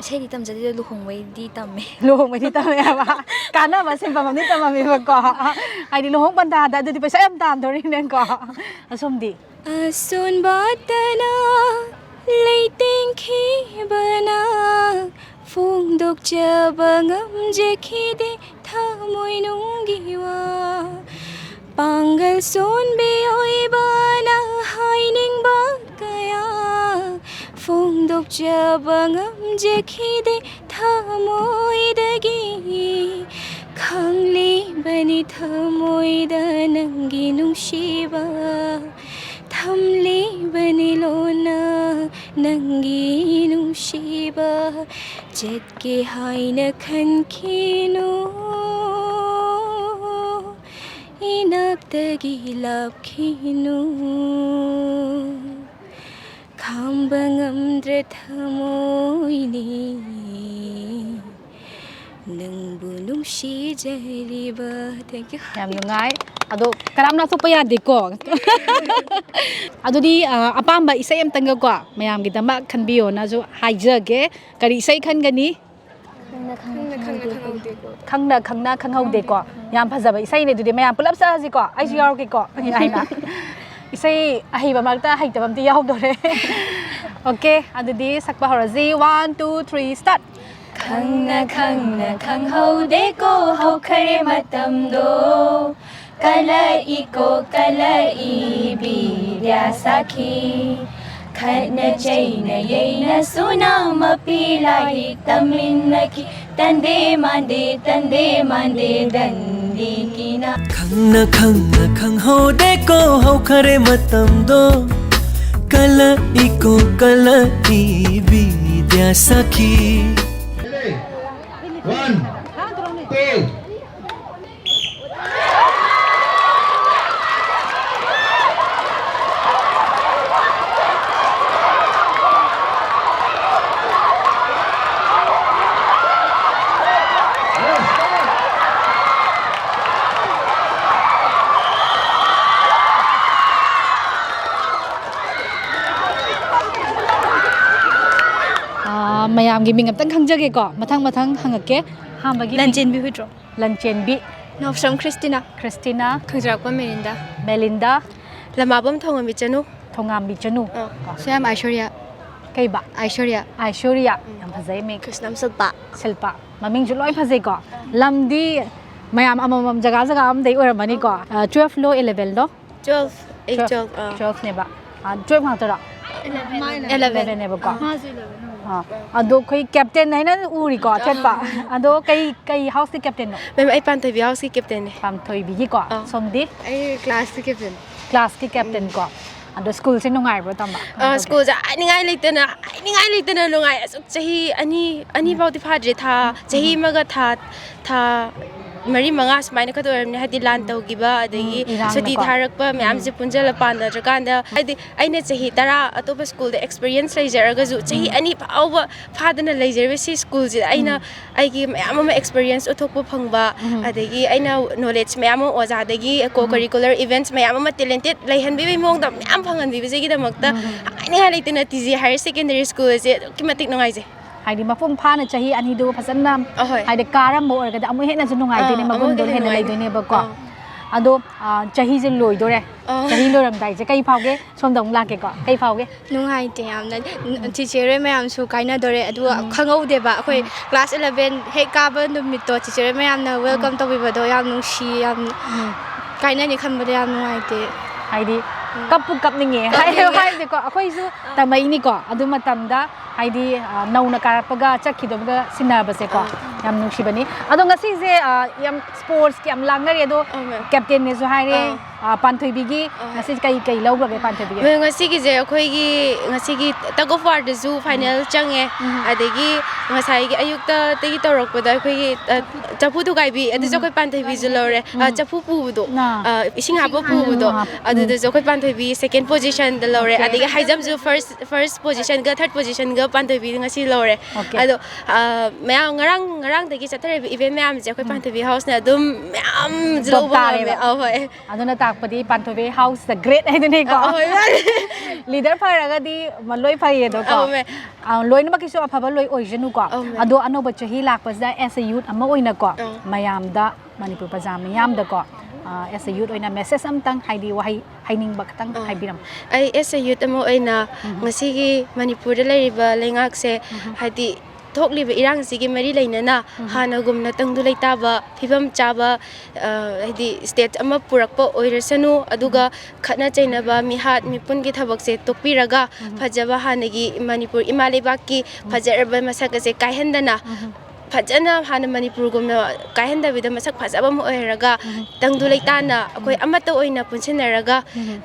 ꯏꯁꯩꯗꯤ ꯇꯝꯖꯗꯦ, ꯂꯨꯍꯣꯡꯕꯩꯗꯤ ꯇꯝꯃꯦ꯫ ꯂꯨꯍꯣꯡꯕꯩꯗꯤ ꯇꯝꯃꯦꯕ꯫ ꯀꯥꯟꯅꯕ ꯁꯤꯟꯐꯝ ꯑꯃꯗꯤ ꯇꯝꯃꯝꯃꯦꯕꯀꯣ꯫ ꯍꯥꯏꯗꯤ ꯂꯨꯍꯣꯡ ꯄꯟꯊꯥꯗ ꯑꯗꯨꯗꯤ ꯄꯩꯁꯥ ꯌꯥꯝ ꯇꯥꯟꯗꯣꯔꯤꯅꯦꯀꯣ꯫ ꯑꯁꯣꯝꯗꯤ? ꯑꯁꯣꯟꯕꯇꯅ ꯂꯩꯇꯦꯡꯈꯤꯕꯅ ꯐꯣꯡꯗꯣꯛꯆꯕ ꯉꯝꯖꯈꯤꯗꯦ ꯊꯃꯣꯏꯅꯨꯡꯒꯤ ꯋꯥ꯫ ꯄꯥꯡꯒꯜ ꯁꯣꯟꯕꯤ ꯑꯣꯏꯕꯅ ꯍꯥꯏꯅꯤꯡꯕ ꯀꯌꯥ ꯐꯣꯡꯗꯣꯛꯆꯕ ꯉꯝꯖꯈꯤꯗꯦ ꯊꯃꯣꯏꯗꯒꯤ꯫ ꯈꯪꯂꯤꯕꯅꯤ ꯊꯃꯣꯏꯗ ꯅꯪꯒꯤ ꯅꯨꯡꯁꯤꯕ, ꯊꯝꯂꯤꯕꯅꯤ ꯂꯣꯟꯅ ꯅꯪꯒꯤ ꯅꯨꯡꯁꯤꯕ꯫ ꯆꯠꯀꯦ ꯍꯥꯏꯅ ꯈꯟꯈꯤꯅꯨ, ꯏꯅꯥꯛꯇꯒꯤ ꯂꯥꯞꯈꯤꯅꯨ꯫ ꯈꯥꯝꯕ ꯉꯝꯗ꯭ꯔꯦ ꯊꯃꯣꯏꯅꯤ ꯅꯪꯕꯨ ꯅꯨꯡꯁꯤꯖꯔꯤꯕ꯫ Thank you꯫ ꯌꯥꯝ ꯅꯨꯡꯉꯥꯏ꯫ ꯑꯗꯣ ꯀꯅꯥꯝ ꯂꯥꯞꯊꯣꯛꯄ ꯌꯥꯗꯦꯀꯣ꯫ ꯑꯗꯨꯗꯤ ꯑ, ꯑꯄꯥꯝꯕ ꯏꯁꯩ ꯑꯝꯇꯪꯒꯀꯣ ꯃꯌꯥꯝꯒꯤꯗꯃꯛ ꯈꯟꯕꯤꯌꯣꯅꯁꯨ ꯍꯥꯏꯖꯒꯦ꯫ ꯀꯔꯤ ꯏꯁꯩ ꯈꯟꯒꯅꯤ? ꯈꯪꯅ ꯈꯪꯅ ꯈꯪꯍꯧꯗꯦꯀꯣ꯫ ꯌꯥꯝ ꯐꯖꯕ ꯏꯁꯩꯅꯦ꯫ ꯑꯗꯨꯗꯤ ꯃꯌꯥꯝ ꯄꯨꯂꯞ ꯁꯛꯑꯁꯤꯀꯣ꯫ ꯑꯩꯁꯨ ꯌꯥꯎꯔꯛꯀꯦꯀꯣ꯫ ꯍꯥꯏꯅ ꯏꯁꯩ ꯑꯍꯩꯕ ꯃꯔꯛꯇ ꯍꯩꯇꯕ ꯑꯝꯇ ꯌꯥꯎꯗꯣꯔꯦ꯫ Okay, ꯑꯗꯨꯗꯤ ꯁꯛꯄ ꯍꯧꯔꯁꯤ꯫ One, two, three, start. ꯈꯪꯅ ꯈꯪꯅ ꯈꯪꯍꯧꯗꯦꯀꯣ ꯍꯧꯈ꯭ꯔꯦ ꯃꯇꯝꯗꯣ꯫ ꯀꯂꯛꯏꯀꯣ ꯀꯂꯛꯏ ꯕꯤꯗ꯭ꯌꯥ ꯁꯥꯈꯤ꯫ ꯈꯠꯅ ꯆꯩꯅ ꯌꯩꯅ ꯁꯨꯅ ꯃꯄꯤ ꯂꯥꯏꯔꯤꯛ ꯇꯝꯃꯤꯟꯅꯈꯤ꯫ ꯇꯟꯗꯦ ꯃꯥꯟꯗꯦ ꯇꯟꯗꯦ ꯃꯥꯟꯗꯦ ꯗꯟꯗꯤ ꯀꯤꯅ꯫ ꯈꯪꯅ ꯈꯪꯅ ꯈꯪꯍꯧꯗꯦꯀꯣ ꯍꯧꯈ꯭ꯔꯦ ꯃꯇꯝꯗꯣ꯫ Kala iko kala i bidya sakhi. One, two. ꯃꯌꯥꯝꯒꯤ ꯃꯤꯡ ꯑꯝꯇꯪ ꯈꯪꯖꯒꯦꯀꯣ꯫ ꯃꯊꯪ ꯃꯊꯪ ꯍꯪꯉꯛꯀꯦ꯫ ꯑꯍꯥꯟꯕꯒꯤ ꯃꯤꯡ? ꯂꯟꯆꯦꯟꯕꯤ ꯍꯨꯏꯗ꯭ꯔꯣ? ꯂꯟꯆꯦꯟꯕꯤ꯫ ꯅꯥꯎꯁꯝ ꯈ꯭ꯔꯤꯁꯇꯤꯅꯥ꯫ ꯈ꯭ꯔꯤꯁꯇꯤꯅꯥ꯫ ꯈꯪꯖꯔꯛꯄ ꯃꯦꯂꯤꯟꯗꯥ꯫ ꯃꯦꯂꯤꯟꯗꯥ꯫ ꯂꯃꯥꯕꯝ ꯊꯣꯡꯉꯝꯕꯤ ꯆꯅꯨ꯫ ꯊꯣꯉꯥꯝꯕꯤ ꯆꯅꯨ꯫ ꯁꯣꯌꯥꯝ ꯑꯥꯏꯁꯣꯔꯤꯌꯥ꯫ ꯀꯩꯕ? ꯑꯥꯏꯁꯣꯔꯤꯌꯥ꯫ ꯑꯥꯏꯁꯣꯔꯤꯌꯥ꯫ ꯌꯥꯝ ꯐꯖꯩ ꯃꯤꯡ꯫ ꯀ꯭ꯔꯤꯁꯅꯝ ꯁꯤꯜꯄꯥ꯫ ꯁꯤꯜꯄꯥ꯫ ꯃꯃꯤꯡꯁꯨ ꯂꯣꯏ ꯐꯖꯩꯀꯣ꯫ ꯂꯝꯗꯤ ꯃꯌꯥꯝ ꯑꯃꯃꯝ ꯖꯒꯥ ꯖꯒꯥ ꯑꯃꯗꯩ ꯑꯣꯏꯔꯝꯃꯅꯤꯀꯣ꯫ ꯇꯨꯋꯦꯜꯐꯂꯣ ꯏꯂꯦꯚꯦꯟꯂꯣ? ꯇꯨꯋꯦꯜꯐ꯫ ꯑꯩ ꯇꯨꯋꯦꯜꯐ꯫ ꯑꯥ꯫ ꯇꯨꯋꯦꯜꯐꯅꯦꯕ꯫ ꯇꯨꯋꯦꯜꯐ ꯉꯥꯛꯇꯔꯣ? ꯏꯂꯦꯚꯦꯟ꯫ ꯏꯂꯦꯚꯦꯟꯅꯦꯕꯀꯣ꯫ ꯑꯥ꯫ ꯑꯗꯣ ꯑꯩꯈꯣꯏ ꯀꯦꯞꯇꯦꯟ ꯍꯥꯏꯅ ꯎꯔꯤꯀꯣ ꯊꯦꯠꯄ꯫ ꯑꯗꯣ ꯀꯩ ꯀꯩ ꯍꯥꯎꯁꯀꯤ ꯀꯦꯞꯇꯦꯟꯅꯣ? ꯃꯦꯝ, ꯑꯩ ꯄꯥꯟꯊꯣꯏꯕꯤ ꯍꯥꯎꯁꯀꯤ ꯀꯦꯞꯇꯦꯟꯅꯦ꯫ ꯄꯥꯟꯊꯣꯏꯕꯤꯒꯤꯀꯣ꯫ ꯑꯥ꯫ ꯁꯣꯝꯗꯤ? ꯑꯩ ꯀ꯭ꯂꯥꯁꯀꯤ ꯀꯦꯞꯇꯦꯟ꯫ ꯀ꯭ꯂꯥꯁꯀꯤ ꯀꯦꯞꯇꯦꯟ ꯀꯣ꯫ ꯑꯗꯣ ꯁ꯭ꯀꯨꯜꯁꯦ ꯅꯨꯡꯉꯥꯏꯕ꯭ꯔꯣ ꯇꯝꯕ? ꯑ, ꯁ꯭ꯀꯨꯜꯁꯦ ꯍꯥꯏꯅꯤꯡꯉꯥꯏ ꯂꯩꯇꯅ, ꯍꯥꯏꯅꯤꯡꯉꯥꯏ ꯂꯩꯇꯅ ꯅꯨꯡꯉꯥꯏ꯫ ꯑꯁꯨꯛ ꯆꯍꯤ ꯑꯅꯤ, ꯑꯅꯤ ꯐꯥꯎꯗꯤ ꯐꯥꯗ꯭ꯔꯤ, ꯊꯥ, ꯆꯍꯤ ꯑꯃꯒ ꯊꯥ, ꯊꯥ ꯃꯔꯤ ꯃꯉꯥ ꯁꯨꯃꯥꯏꯅ ꯈꯛꯇ ꯑꯣꯏꯔꯝꯅꯤ, ꯍꯥꯏꯗꯤ ꯂꯥꯟ ꯇꯧꯈꯤꯕ, ꯑꯗꯒꯤ ꯎꯝ, ꯏꯔꯥꯡꯅꯀꯣ꯫ ꯁꯨꯇꯤ ꯊꯥꯔꯛꯄ ꯃꯌꯥꯝꯁꯦ ꯄꯨꯟꯁꯤꯜꯂ ꯄꯥꯟꯅꯗ꯭ꯔꯀꯥꯟꯗ, ꯍꯥꯏꯗꯤ ꯑꯩꯅ ꯆꯍꯤ ꯇꯔꯥ ꯑꯇꯣꯞꯄ ꯁ꯭ꯀꯨꯜꯗ ꯑꯦꯛꯁꯄꯤꯔꯤꯌꯦꯟꯁ ꯂꯩꯖꯔꯒꯁꯨ, ꯆꯍꯤ ꯑꯅꯤ ꯐꯥꯎꯕ ꯐꯥꯗꯅ ꯂꯩꯖꯔꯤꯕ ꯁꯤ ꯁ꯭ꯀꯨꯜꯁꯤꯗ ꯑꯩꯅ ꯑꯩꯒꯤ ꯃꯌꯥꯝ ꯑꯃ ꯑꯦꯛꯁꯄꯤꯔꯤꯌꯦꯟꯁ ꯎꯠꯊꯣꯛꯄ ꯐꯪꯕ, ꯑꯗꯒꯤ ꯑꯩꯅ ꯅꯣꯂꯦꯖ ꯃꯌꯥꯝ ꯑꯃ ꯑꯣꯖꯥꯗꯒꯤ, ꯀꯣ ꯀꯔꯤꯀꯨꯂꯔ ꯏꯚꯦꯟꯠꯁ ꯃꯌꯥꯝ ꯑꯃ, ꯇꯦꯂꯦꯟꯇꯦꯠ ꯂꯩꯍꯟꯕꯤꯕꯒꯤ ꯃꯑꯣꯡꯗ ꯃꯌꯥꯝ ꯐꯪꯍꯟꯕꯤꯕꯁꯤꯒꯤꯗꯃꯛꯇ ꯍꯥꯏꯅꯤꯡꯉꯥꯏ ꯂꯩꯇꯅ T G higher secondary school ꯑꯁꯦ ꯑꯗꯨꯛꯀꯤ ꯃꯇꯤꯛ ꯅꯨꯡꯉꯥꯏꯖꯩ꯫ ꯍꯥꯏꯗꯤ ꯃꯄꯨꯡ ꯐꯥꯅ ꯆꯍꯤ ꯑꯅꯤꯗꯨ ꯐꯖꯅ ꯑꯍꯣꯏ꯫ ꯍꯥꯏꯗꯤ ꯀꯥꯔꯝꯕ ꯑꯣꯏꯔꯒꯗꯤ ꯑꯃꯨꯛ ꯍꯦꯟꯅꯁꯨ ꯅꯨꯡꯉꯥꯏꯗꯣꯏꯅꯦ, ꯑꯥ, ꯑꯃꯨꯛ ꯃꯒꯨꯟꯗꯣ ꯍꯦꯟꯅ ꯍꯦꯟꯅ ꯅꯨꯡꯉꯥꯏꯅꯤ꯫ ꯂꯩꯗꯣꯏꯅꯦꯕꯀꯣ꯫ ꯑꯥ꯫ ꯑꯗꯣ ꯑꯥ, ꯆꯍꯤꯁꯦ ꯂꯣꯏꯗꯣꯔꯦ꯫ ꯑꯥ꯫ ꯆꯍꯤ ꯂꯣꯏꯔꯝꯗꯥꯏꯁꯦ ꯀꯩ ꯐꯥꯎꯒꯦ? ꯁꯣꯝꯗ ꯑꯃꯨꯛ ꯂꯥꯛꯀꯦꯀꯣ꯫ ꯀꯩ ꯐꯥꯎꯒꯦ? ꯅꯨꯡꯉꯥꯏꯇꯦ ꯌꯥꯝꯅ꯫ ꯆꯤꯆꯦꯔꯣꯏ ꯃꯌꯥꯝꯁꯨ ꯀꯥꯏꯅꯗꯣꯔꯦ, ꯑꯗꯨꯒ ꯈꯪꯍꯧꯗꯦꯕ꯫ ꯑꯩꯈꯣꯏ ꯀ꯭ꯂꯥꯁ ꯏꯂꯚꯦꯟ ꯍꯦꯛ ꯀꯥꯕ ꯅꯨꯃꯤꯠꯇꯣ ꯆꯤꯆꯦꯔꯣꯏ ꯃꯌꯥꯝꯅ ꯋꯦꯜꯀꯝ ꯇꯧꯕꯤꯕꯗꯣ ꯌꯥꯝ ꯅꯨꯡꯁꯤ, ꯌꯥꯝ ꯀꯥꯏꯅꯅꯤ ꯈꯟꯕꯗ ꯌꯥꯝ ꯅꯨꯡꯉꯥꯏꯇꯦ꯫ ꯍꯥꯏꯗꯤ ꯀꯞꯄꯨ ꯀꯞꯅꯤꯡꯉꯦ꯫ ꯍꯥꯏꯗꯤꯀꯣ ꯑꯩꯈꯣꯏꯁꯨ ꯇꯝꯃꯛꯏꯅꯤꯀꯣ꯫ ꯑꯗꯨ ꯃꯇꯝꯗ ꯍꯥꯏꯗꯤ ꯑ, ꯅꯧꯅ ꯀꯥꯔꯛꯄꯒ ꯆꯠꯈꯤꯗꯕꯒ ꯁꯤꯟꯅꯕꯁꯦꯀꯣ꯫ ꯌꯥꯝ ꯅꯨꯡꯁꯤꯕꯅꯤ꯫ ꯑꯗꯣ ꯉꯁꯤꯁꯦ ꯑ, ꯌꯥꯝ ꯁ꯭ꯄꯣꯔꯠꯁꯀꯤ ꯌꯥꯝ ꯂꯥꯡꯅꯔꯦ꯫ ꯑꯗꯣ ꯑꯥ, ꯃꯦꯝ꯫ ꯀꯦꯞꯇꯦꯟꯅꯦꯁꯨ ꯍꯥꯏꯔꯦ꯫ ꯑꯥ꯫ ꯑ, ꯄꯥꯟꯊꯣꯏꯕꯤꯒꯤ ꯑ꯫ ꯉꯁꯤ ꯀꯩ ꯀꯩ ꯂꯧꯈ꯭ꯔꯒꯦ ꯄꯥꯟꯊꯣꯏꯕꯤꯒꯤ? ꯃꯦꯝ, ꯉꯁꯤꯒꯤꯁꯦ ꯑꯩꯈꯣꯏꯒꯤ ꯉꯁꯤꯒꯤ tug of warꯗꯁꯨ final ꯆꯪꯉꯦ꯫ ꯎꯝ꯫ ꯑꯗꯒꯤ ꯉꯁꯥꯏꯒꯤ ꯑꯌꯨꯛꯇꯒꯤ ꯇꯧꯔꯛꯄꯗ ꯑꯩꯈꯣꯏꯒꯤ, ꯑ, ꯆꯐꯨ ꯊꯨꯒꯥꯏꯕꯤ, ꯑꯗꯨꯁꯨ ꯎꯝ꯫ ꯑꯩꯈꯣꯏ ꯄꯥꯟꯊꯣꯏꯕꯤꯁꯨ ꯂꯧꯔꯦ꯫ ꯑ, ꯎꯝ꯫ ꯆꯐꯨ ꯄꯨꯕꯗꯣ, ꯑꯥ꯫ ꯑ, ꯏꯁꯤꯡ ꯍꯥꯞꯄ ꯄꯨꯕꯗꯣ, ꯎꯝ꯫ ꯑꯗꯨꯗꯁꯨ ꯑꯩꯈꯣꯏ ꯄꯥꯟꯊꯣꯏꯕꯤ second positionꯗ ꯂꯧꯔꯦ꯫ Okay꯫ ꯑꯗꯒꯤ high jumpꯁꯨ first, first positionꯒ third positionꯒ ꯄꯥꯟꯊꯣꯏꯕꯤ ꯉꯁꯤ ꯂꯧꯔꯦ꯫ Okay꯫ ꯑꯗꯣ, ꯑ, ꯃꯌꯥꯝ ꯉꯔꯥꯡ, ꯉꯔꯥꯡꯗꯒꯤ ꯆꯠꯊꯔꯤꯕ event ꯃꯌꯥꯝꯁꯦ ꯑꯩꯈꯣꯏ ꯎꯝ꯫ ꯄꯥꯟꯊꯣꯏꯕꯤ ꯍꯥꯎꯁꯅ ꯑꯗꯨꯝ ꯃꯌꯥꯝ top ꯂꯧꯕ ꯉꯝꯃꯦ꯫ ꯇꯥꯔꯦꯕ꯫ ꯑꯧ, ꯍꯣꯏ꯫ ꯑꯗꯨꯅ ꯇꯥꯛꯄꯗꯤ ꯄꯥꯟꯊꯣꯏꯕꯤ house the great ꯍꯥꯏꯗꯨꯅꯤꯀꯣ꯫ ꯑ, ꯍꯣꯏ, ꯃꯥꯅꯦ꯫ Leader ꯐꯔꯒꯗꯤ ꯃ-, ꯂꯣꯏ ꯐꯩꯌꯦꯗꯣꯀꯣ꯫ ꯑꯧ, ꯃꯦ꯫ ꯑ, ꯂꯣꯏꯅꯃꯛꯀꯤꯁꯨ ꯑꯐꯕ ꯂꯣꯏ ꯑꯣꯏꯖꯅꯨꯀꯣ꯫ ꯑꯧ, ꯃꯦ꯫ ꯑꯗꯣ ꯑꯅꯧꯕ ꯆꯍꯤ ꯂꯥꯛꯄꯁꯤꯗ as a youth ꯑꯃ ꯑꯣꯏꯅꯀꯣ, ꯑꯧ꯫ ꯃꯌꯥꯝꯗ, ꯃꯅꯤꯄꯨꯔ ꯄ꯭ꯔꯖꯥ ꯃꯤꯌꯥꯝꯗꯀꯣ, ꯑ, as a youth ꯑꯣꯏꯅ message ꯑꯝꯇꯪ, ꯍꯥꯏꯗꯤ ꯋꯥꯍꯩ ꯍꯥꯏꯅꯤꯡꯕ ꯈꯤꯇꯪ ꯑꯧ꯫ ꯍꯥꯏꯕꯤꯔꯝꯃꯨ꯫ ꯑꯩ as a youth ꯑꯃ ꯑꯣꯏꯅ ꯎꯝ꯫ ꯉꯁꯤꯒꯤ ꯃꯅꯤꯄꯨꯔꯗ ꯂꯩꯔꯤꯕ ꯂꯩꯉꯥꯛꯁꯦ, ꯎꯝ꯫ ꯍꯥꯏꯗꯤ ꯊꯣꯛꯂꯤꯕ ꯏꯔꯥꯡꯁꯤꯒꯤ ꯃꯔꯤ ꯂꯩꯅꯅ ꯎꯝ꯫ ꯍꯥꯟꯅꯒꯨꯝꯅ ꯇꯪꯗꯨ ꯂꯩꯇꯥꯕ, ꯐꯤꯕꯝ ꯆꯥꯕ, ꯑ, ꯍꯥꯏꯗꯤ state ꯑꯃ ꯄꯨꯔꯛꯄ ꯑꯣꯏꯔꯁꯅꯨ, ꯑꯗꯨꯒ ꯎꯝ꯫ ꯈꯠꯅ ꯆꯩꯅꯕ, ꯃꯤꯍꯥꯠ ꯃꯤꯄꯨꯟꯒꯤ ꯊꯕꯛꯁꯦ ꯇꯣꯛꯄꯤꯔꯒ, ꯎꯝ꯫ ꯐꯖꯕ ꯍꯥꯟꯅꯒꯤ ꯃꯅꯤꯄꯨꯔ ꯏꯃꯥ ꯂꯩꯕꯥꯛꯀꯤ ꯎꯝ꯫ ꯐꯖꯔꯕ ꯃꯁꯛ ꯑꯁꯦ ꯀꯥꯏꯍꯟꯗꯅ, ꯎꯝ꯫ ꯐꯖꯅ ꯍꯥꯟꯅ ꯃꯅꯤꯄꯨꯔꯒꯨꯝꯅ ꯀꯥꯏꯍꯟꯗꯕꯤꯗ ꯃꯁꯛ ꯐꯖꯕ ꯑꯃ ꯑꯣꯏꯔꯒ, ꯎꯝ꯫ ꯇꯪꯗꯨ ꯂꯩꯇꯥꯅ ꯑꯩꯈꯣꯏ ꯎꯝ꯫ ꯑꯃꯠꯇ ꯑꯣꯏꯅ ꯄꯨꯟꯁꯤꯟꯅꯔꯒ, ꯎꯝ꯫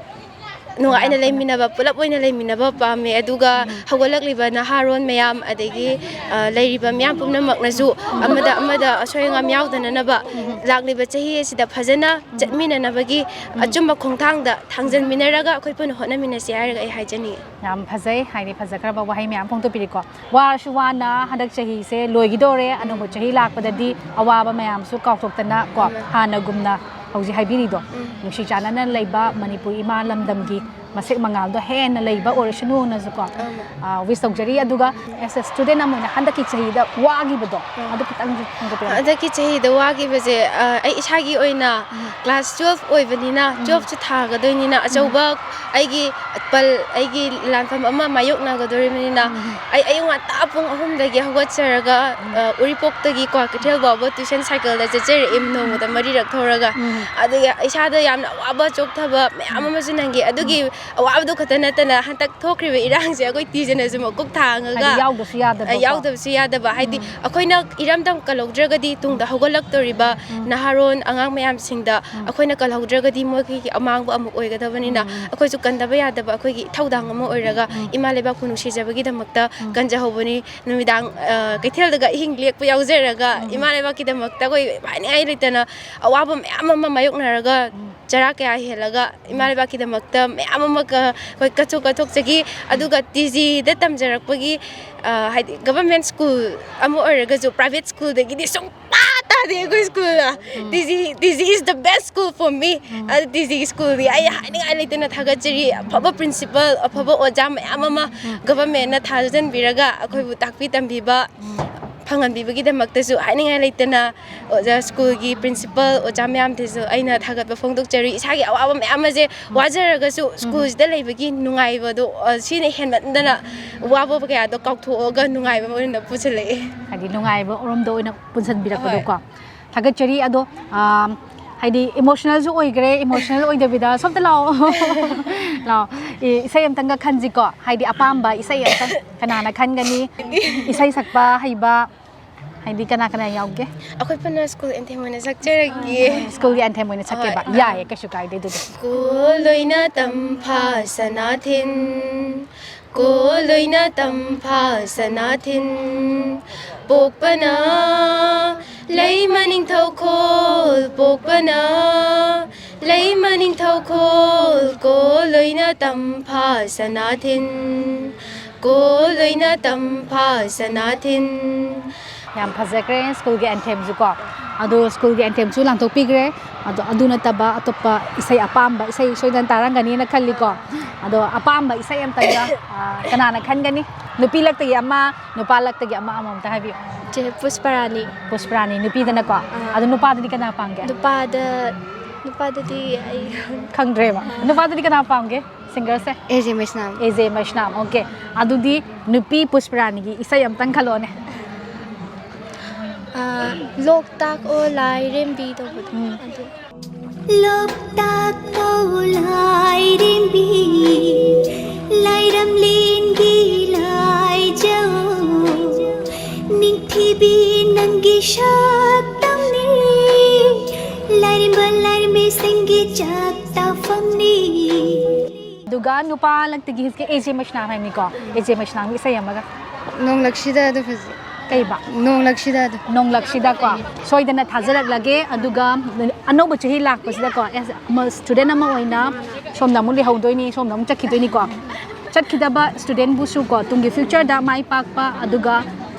ꯅꯨꯡꯉꯥꯏꯅ ꯌꯥꯝ ꯐꯅ꯫ ꯂꯩꯃꯤꯟꯅꯕ, ꯄꯨꯂꯞ ꯑꯣꯏꯅ ꯂꯩꯃꯤꯟꯅꯕ ꯄꯥꯝꯃꯦ꯫ ꯑꯗꯨꯒ ꯎꯝ꯫ ꯍꯧꯒꯠꯂꯛꯂꯤꯕ ꯅꯍꯥꯔꯣꯟ ꯃꯌꯥꯝ, ꯑꯗꯒꯤ, ꯑ, ꯂꯩꯔꯤꯕ ꯃꯤꯌꯥꯝ ꯄꯨꯝꯅꯃꯛꯅꯁꯨ ꯑꯃꯗ ꯑꯃꯗ ꯑꯁꯣꯏ ꯑꯉꯥꯝ ꯌꯥꯎꯗꯅꯅꯕ, ꯎꯝ꯫ ꯂꯥꯛꯂꯤꯕ ꯆꯍꯤ ꯑꯁꯤꯗ ꯐꯖꯅ ꯎꯝ꯫ ꯆꯠꯃꯤꯟꯅꯅꯕꯒꯤ ꯎꯝ꯫ ꯑꯆꯨꯝꯕ ꯈꯣꯡꯊꯥꯡꯗ ꯊꯥꯡꯖꯟꯃꯤꯟꯅꯔꯒ ꯑꯩꯈꯣꯏ ꯄꯨꯟꯅ ꯍꯣꯠꯅꯃꯤꯟꯅꯁꯤ ꯍꯥꯏꯔꯒ ꯑꯩ ꯍꯥꯏꯖꯅꯤꯡꯉꯤ꯫ ꯌꯥꯝ ꯐꯖꯩ, ꯍꯥꯏꯗꯤ ꯐꯖꯈ꯭ꯔꯕ ꯋꯥꯍꯩ ꯃꯌꯥꯝ ꯐꯣꯡꯗꯣꯛꯄꯤꯔꯤꯀꯣ꯫ ꯋꯥꯔꯁꯨ ꯋꯥꯅ ꯍꯟꯗꯛ ꯆꯍꯤꯁꯦ ꯂꯣꯏꯒꯤꯗꯧꯔꯦ, ꯑꯅꯧꯕ ꯎꯝ꯫ ꯆꯍꯤ ꯂꯥꯛꯄꯗꯗꯤ ꯑꯋꯥꯕ ꯃꯌꯥꯝꯁꯨ ꯀꯥꯎꯊꯣꯛꯇꯅ ꯀꯣ, ꯎꯝ꯫ ꯍꯥꯟꯅꯒꯨꯝꯅ ꯍꯧꯖꯤꯛ ꯍꯥꯏꯕꯤꯔꯤꯗꯣ, ꯎꯝ꯫ ꯅꯨꯡꯁꯤ ꯆꯥꯟꯅꯅ ꯂꯩꯕ ꯃꯅꯤꯄꯨꯔ ꯏꯃꯥ ꯂꯝꯗꯝꯒꯤ ꯃꯁꯦꯛ ꯃꯉꯥꯜꯗꯣ ꯍꯦꯟꯅ ꯂꯩꯕ ꯑꯣꯏꯔꯁꯅꯨꯅꯁꯨꯀꯣ, ꯎꯝ꯫ ꯑ, wish ꯇꯧꯖꯔꯤ꯫ ꯑꯗꯨꯒ as a student ꯑꯃ ꯑꯣꯏꯅ ꯍꯟꯗꯛꯀꯤ ꯆꯍꯤꯗ ꯋꯥꯈꯤꯕꯗꯣ, ꯎꯝ꯫ ꯑꯗꯨ ꯈꯤꯇꯪꯁꯨ ꯐꯣꯡꯗꯣꯛꯄꯤꯔꯝꯃꯨ꯫ ꯍꯟꯗꯛꯀꯤ ꯆꯍꯤꯗ ꯋꯥꯈꯤꯕꯁꯦ, ꯑ, ꯑꯩ ꯏꯁꯥꯒꯤ ꯑꯣꯏꯅ ꯎꯝ꯫ class twelve ꯑꯣꯏꯕꯅꯤꯅ, ꯎꯝ꯫ twelveꯁꯦ ꯊꯥꯒꯗꯣꯏꯅꯤꯅ, ꯎꯝ꯫ ꯑꯆꯧꯕ ꯑꯩꯒꯤ ꯄꯜ, ꯑꯩꯒꯤ ꯂꯥꯟꯐꯝ ꯑꯃ ꯃꯥꯌꯣꯛꯅꯒꯗꯣꯔꯤꯕꯅꯤꯅ, ꯎꯝ꯫ ꯑꯩ ꯑꯌꯨꯛ ꯉꯟꯇꯥ ꯄꯨꯡ ꯑꯍꯨꯝꯗꯒꯤ ꯍꯧꯒꯠꯆꯔꯒ, ꯎꯝ꯫ ꯑ, ꯎꯔꯤꯄꯣꯛꯇꯒꯤꯀꯣ ꯀꯩꯊꯦꯜ ꯐꯥꯎꯕ tuition cycleꯗ ꯆꯠꯆꯔꯛꯏ, ꯅꯣꯡꯃꯗ ꯃꯔꯤꯔꯛ ꯊꯧꯔꯒ꯫ ꯎꯝ꯫ ꯑꯗꯨꯒ ꯏꯁꯥꯗ ꯌꯥꯝꯅ ꯑꯋꯥꯕ ꯆꯣꯛꯊꯕ ꯃꯌꯥꯝ ꯎꯝ꯫ ꯑꯃꯁꯨ ꯅꯪꯈꯤ꯫ ꯑꯗꯨꯒꯤ ꯎꯝ꯫ ꯑꯋꯥꯕꯗꯨ ꯈꯛꯇ ꯅꯠꯇꯅ ꯍꯟꯗꯛ ꯊꯣꯛꯈ꯭ꯔꯤꯕ ꯏꯔꯥꯡꯁꯦ ꯑꯩꯈꯣꯏ ꯇꯤꯖꯤꯅꯁꯨ ꯃꯀꯣꯛ ꯊꯥꯡꯉꯒ, ꯍꯥꯏꯗꯤ ꯌꯥꯎꯗꯕꯁꯨ ꯌꯥꯗꯕ ꯑ, ꯌꯥꯎꯗꯕꯁꯨ ꯌꯥꯗꯕ꯫ ꯍꯥꯏꯗꯤ ꯑꯩꯈꯣꯏꯅ ꯏꯔꯝꯗꯝ ꯀꯜꯍꯧꯗ꯭ꯔꯒꯗꯤ ꯇꯨꯡꯗ ꯍꯧꯒꯠꯂꯛꯇꯧꯔꯤꯕ ꯅꯍꯥꯔꯣꯟ ꯑꯉꯥꯡ ꯃꯌꯥꯝꯁꯤꯡꯗ ꯑꯩꯈꯣꯏꯅ ꯀꯜꯍꯧꯗ꯭ꯔꯒꯗꯤ ꯃꯣꯏꯒꯤ ꯑꯃꯥꯡꯕ ꯑꯃꯨꯛ ꯑꯣꯏꯒꯗꯕꯅꯤꯅ, ꯑꯩꯈꯣꯏꯁꯨ ꯀꯟꯗꯕ ꯌꯥꯗꯕ ꯑꯩꯈꯣꯏꯒꯤ ꯏꯊꯧꯗꯥꯡ ꯑꯃ ꯑꯣꯏꯔꯒ ꯏꯃꯥ ꯂꯩꯕꯥꯛꯄꯨ ꯅꯨꯡꯁꯤꯖꯕꯒꯤꯗꯃꯛꯇ ꯀꯟꯖꯍꯧꯕꯅꯤ꯫ ꯅꯨꯃꯤꯗꯥꯡ, ꯑ, ꯀꯩꯊꯦꯜꯗꯒ ꯑꯍꯤꯡ ꯂꯦꯛꯄ ꯌꯥꯎꯖꯔꯒ ꯏꯃꯥ ꯂꯩꯕꯥꯛꯀꯤꯗꯃꯛꯇ ꯑꯩꯈꯣꯏ ꯍꯥꯏꯅꯤꯡꯉꯥꯏ ꯂꯩꯇꯅ ꯑꯋꯥꯕ ꯃꯌꯥꯝ ꯑꯃ ꯃꯥꯌꯣꯛꯅꯔꯒ ꯆꯔꯥ ꯀꯌꯥ ꯍꯦꯜꯂꯒ ꯏꯃꯥ ꯂꯩꯕꯥꯛꯀꯤꯗꯃꯛꯇ ꯃꯌꯥꯝ ꯑꯃ ꯀ-, ꯑꯩꯈꯣꯏ ꯀꯠꯊꯣꯛ ꯀꯠꯊꯣꯛꯆꯈꯤ꯫ ꯑꯗꯨꯒ ꯇꯤꯖꯤꯗ ꯇꯝꯖꯔꯛꯄꯒꯤ, ꯑ, ꯍꯥꯏꯗꯤ government school ꯑꯃ ꯑꯣꯏꯔꯒꯁꯨ private schoolꯗꯒꯤꯗꯤ ꯁꯨꯡ ꯄꯥ ꯇꯥꯗꯦ ꯑꯩꯈꯣꯏ schoolꯗ꯫ ꯇꯤꯖꯤ, ꯇꯤꯖꯤ is the best school for me꯫ ꯑꯗꯨ ꯇꯤꯖꯤꯒꯤ schoolꯗꯤ ꯑꯩ ꯍꯥꯏꯅꯤꯡꯉꯥꯏ ꯂꯩꯇꯅ ꯊꯥꯒꯠꯆꯔꯤ꯫ ꯑꯐꯕ principal, ꯑꯐꯕ ꯑꯣꯖꯥ ꯃꯌꯥꯝ ꯑꯃ governmentꯅ ꯊꯥꯖꯟꯕꯤꯔꯒ ꯑꯩꯈꯣꯏꯕꯨ ꯇꯥꯛꯄꯤ ꯇꯝꯕꯤꯕ ꯐꯪꯍꯟꯕꯤꯕꯒꯤꯗꯃꯛꯇꯁꯨ ꯍꯥꯏꯅꯤꯡꯉꯥꯏ ꯂꯩꯇꯅ ꯑꯣꯖꯥ, schoolꯒꯤ principal, ꯑꯣꯖꯥ ꯃꯌꯥꯝꯗꯁꯨ ꯑꯩꯅ ꯊꯥꯒꯠꯄ ꯐꯣꯡꯗꯣꯛꯆꯔꯤ꯫ ꯏꯁꯥꯒꯤ ꯑꯋꯥꯕ ꯃꯌꯥꯝ ꯑꯁꯦ ꯋꯥꯖꯔꯒꯁꯨ schoolꯁꯤꯗ ꯂꯩꯕꯒꯤ ꯅꯨꯡꯉꯥꯏꯕꯗꯣ, ꯑ, ꯁꯤꯅ ꯍꯦꯟꯃꯟꯗꯅ ꯋꯥꯕ ꯀꯌꯥꯗꯣ ꯀꯥꯎꯊꯣꯛꯑꯒ ꯅꯨꯡꯉꯥꯏꯕ ꯑꯣꯏꯅ ꯄꯨꯁꯤꯜꯂꯛꯑꯦ꯫ ꯍꯥꯏꯗꯤ ꯅꯨꯡꯉꯥꯏꯕ ꯔꯣꯝꯗ ꯑꯣꯏꯅ ꯄꯨꯟꯁꯤꯟꯕꯤꯔꯛꯄꯗꯣꯀꯣ꯫ ꯊꯥꯒꯠꯆꯔꯤ꯫ ꯑꯗꯣ, ꯑꯥ, ꯍꯥꯏꯗꯤ emotionalꯁꯨ ꯑꯣꯏꯈ꯭ꯔꯦ, emotional ꯑꯣꯏꯗꯕꯤꯗ ꯁꯣꯝꯇ ꯂꯥꯛꯑꯣ꯫ ꯂꯥꯛꯑꯣ꯫ ꯏ-, ꯏꯁꯩ ꯑꯝꯇꯪꯒ ꯈꯟꯁꯤꯀꯣ꯫ ꯍꯥꯏꯗꯤ ꯑꯄꯥꯝꯕ ꯏꯁꯩ ꯑꯝꯇꯪ ꯀꯅꯥꯅ ꯈꯟꯒꯅꯤ? ꯏꯁꯩ ꯁꯛꯄ ꯍꯩꯕ, ꯍꯥꯏꯗꯤ ꯀꯅꯥ ꯀꯅꯥ ꯌꯥꯎꯒꯦ? ꯑꯩꯈꯣꯏ ꯄꯨꯟꯅ school anthem ꯑꯣꯏꯅ ꯁꯛꯆꯔꯒꯦ꯫ Schoolꯒꯤ anthemꯑꯣꯏꯅ ꯁꯛꯀꯦꯕ꯫ ꯍꯣꯏ꯫ ꯌꯥꯏꯌꯦ, ꯀꯩꯁꯨ ꯀꯥꯏꯗꯦ ꯑꯗꯨꯗꯤ꯫ ꯁ꯭ꯀꯨꯜ ꯑꯣꯏꯅ ꯇꯝꯐꯥ ꯁꯅꯥꯊꯤꯟ, ꯀꯣꯜ ꯑꯣꯏꯅ ꯇꯝꯐꯥ ꯁꯅꯥꯊꯤꯟ, ꯄꯣꯛꯄꯅ ꯂꯩꯃ ꯅꯤꯡꯊꯧꯈꯣꯜ, ꯄꯣꯛꯄꯅ ꯂꯩꯃ ꯅꯤꯡꯊꯧꯈꯣꯜ, ꯀꯣꯜ ꯑꯣꯏꯅ ꯇꯝꯐꯥ ꯁꯅꯥꯊꯤꯟ, ꯀꯣꯜ ꯑꯣꯏꯅ ꯇꯝꯐꯥ ꯁꯅꯥꯊꯤꯟ꯫ ꯌꯥꯝ ꯐꯖꯈ꯭ꯔꯦ schoolꯒꯤ anthemꯁꯨ ꯀꯣ꯫ ꯑꯗꯣ schoolꯒꯤ anthemꯁꯨ ꯂꯥꯡꯊꯣꯛꯄꯤꯈ꯭ꯔꯦ꯫ ꯑꯗꯣ ꯑꯗꯨ ꯅꯠꯇꯕ ꯑꯇꯣꯞꯄ ꯏꯁꯩ, ꯑꯄꯥꯝꯕ ꯏꯁꯩ ꯁꯣꯏꯗꯅ ꯇꯥꯔꯝꯒꯅꯤꯅ ꯈꯜꯂꯤꯀꯣ꯫ ꯑꯗꯣ ꯑꯄꯥꯝꯕ ꯏꯁꯩ ꯑꯝꯇꯪꯒ, ꯑ, ꯀꯅꯥꯅ ꯈꯟꯒꯅꯤ? ꯅꯨꯄꯤ ꯂꯛꯇꯒꯤ ꯑꯃ, ꯅꯨꯄꯥ ꯂꯛꯇꯒꯤ ꯑꯃ, ꯑꯃꯃꯝꯇ ꯍꯥꯏꯕꯤꯌꯨ꯫ ꯆꯦ ꯄꯨꯁꯄꯔꯥꯅꯤ꯫ ꯄꯨꯁꯄꯔꯥꯅꯤ, ꯅꯨꯄꯤꯗꯅꯀꯣ꯫ ꯑꯗꯣ ꯅꯨꯄꯥꯗꯗꯤ ꯀꯅꯥ ꯄꯥꯝꯒꯦ? ꯅꯨꯄꯥꯗ, ꯅꯨꯄꯥꯗꯗꯤ ꯑꯩ ꯈꯪꯗ꯭ꯔꯦꯕ꯫ ꯅꯨꯄꯥꯗꯗꯤ ꯀꯅꯥ ꯄꯥꯝꯒꯦ? Singerꯁꯦ? ꯑꯦ ꯖꯦ ꯃꯩꯁꯅꯥꯝ꯫ ꯑꯦ ꯖꯦ ꯃꯩꯁꯅꯥꯝ, okay꯫ ꯑꯗꯨꯗꯤ ꯅꯨꯄꯤ ꯄꯨꯁꯄꯔꯥꯅꯤꯒꯤ ꯏꯁꯩ ꯑꯝꯇꯪ ꯈꯜꯂꯣꯅꯦ꯫ ꯑꯥ, ꯂꯣꯛꯇꯥꯛ ꯑꯣ ꯂꯥꯏꯔꯦꯝꯕꯤ ꯇꯧꯕꯗꯣ꯫ ꯑꯗꯨ꯫ ꯂꯣꯛꯇꯥꯛ ꯊꯧ ꯂꯥꯏꯔꯦꯝꯕꯤ, ꯂꯥꯏꯔꯝꯂꯦꯟꯒꯤ ꯂꯥꯏꯖꯧ, ꯅꯤꯡꯊꯤꯕꯤ ꯅꯪꯒꯤ ꯁꯛꯇꯝꯅꯤ, ꯂꯥꯏꯔꯦꯝꯕ ꯂꯥꯏꯔꯦꯝꯕꯤꯁꯤꯡꯒꯤ ꯆꯥꯛ ꯇꯥꯐꯝꯅꯤ꯫ ꯑꯗꯨꯒ ꯅꯨꯄꯥ ꯂꯛꯇꯒꯤ ꯍꯤꯁꯀꯤ ꯑꯦ ꯖꯦ ꯃꯩꯁꯅꯥꯝ ꯍꯥꯏꯕꯅꯤꯀꯣ, ꯑꯦ ꯖꯦ ꯃꯩꯁꯅꯥꯝꯒꯤ ꯏꯁꯩ ꯑꯃꯒ꯫ ꯅꯣꯡꯂꯛꯁꯤꯗ ꯑꯗꯨ ꯐꯖꯩ꯫ ꯀꯩꯕ? ꯅꯣꯡꯂꯛꯁꯤꯗ ꯑꯗꯨ꯫ ꯅꯣꯡꯂꯛꯁꯤꯗꯀꯣ ꯁꯣꯏꯗꯅ ꯊꯥꯖꯔꯛꯂꯒꯦ꯫ ꯑꯗꯨꯒ ꯑꯅꯧꯕ ꯆꯍꯤ ꯂꯥꯛꯄꯁꯤꯗꯀꯣ, ꯑꯦꯁ, ꯑꯃ, ꯁ꯭ꯇꯨꯗꯦꯟ ꯑꯃ ꯑꯣꯏꯅ ꯁꯣꯝꯗ ꯑꯃꯨꯛ ꯂꯩꯍꯧꯗꯣꯏꯅꯤ, ꯁꯣꯝꯗ ꯑꯃꯨꯛ ꯆꯠꯈꯤꯗꯣꯏꯅꯤꯀꯣ꯫ ꯆꯠꯈꯤꯗꯕ ꯁ꯭ꯇꯨꯗꯦꯟꯕꯨꯁꯨ ꯀꯣ, ꯇꯨꯡꯒꯤ ꯐ꯭ꯌꯨꯆꯔꯗ ꯃꯥꯏ ꯄꯥꯛꯄ, ꯑꯗꯨꯒ,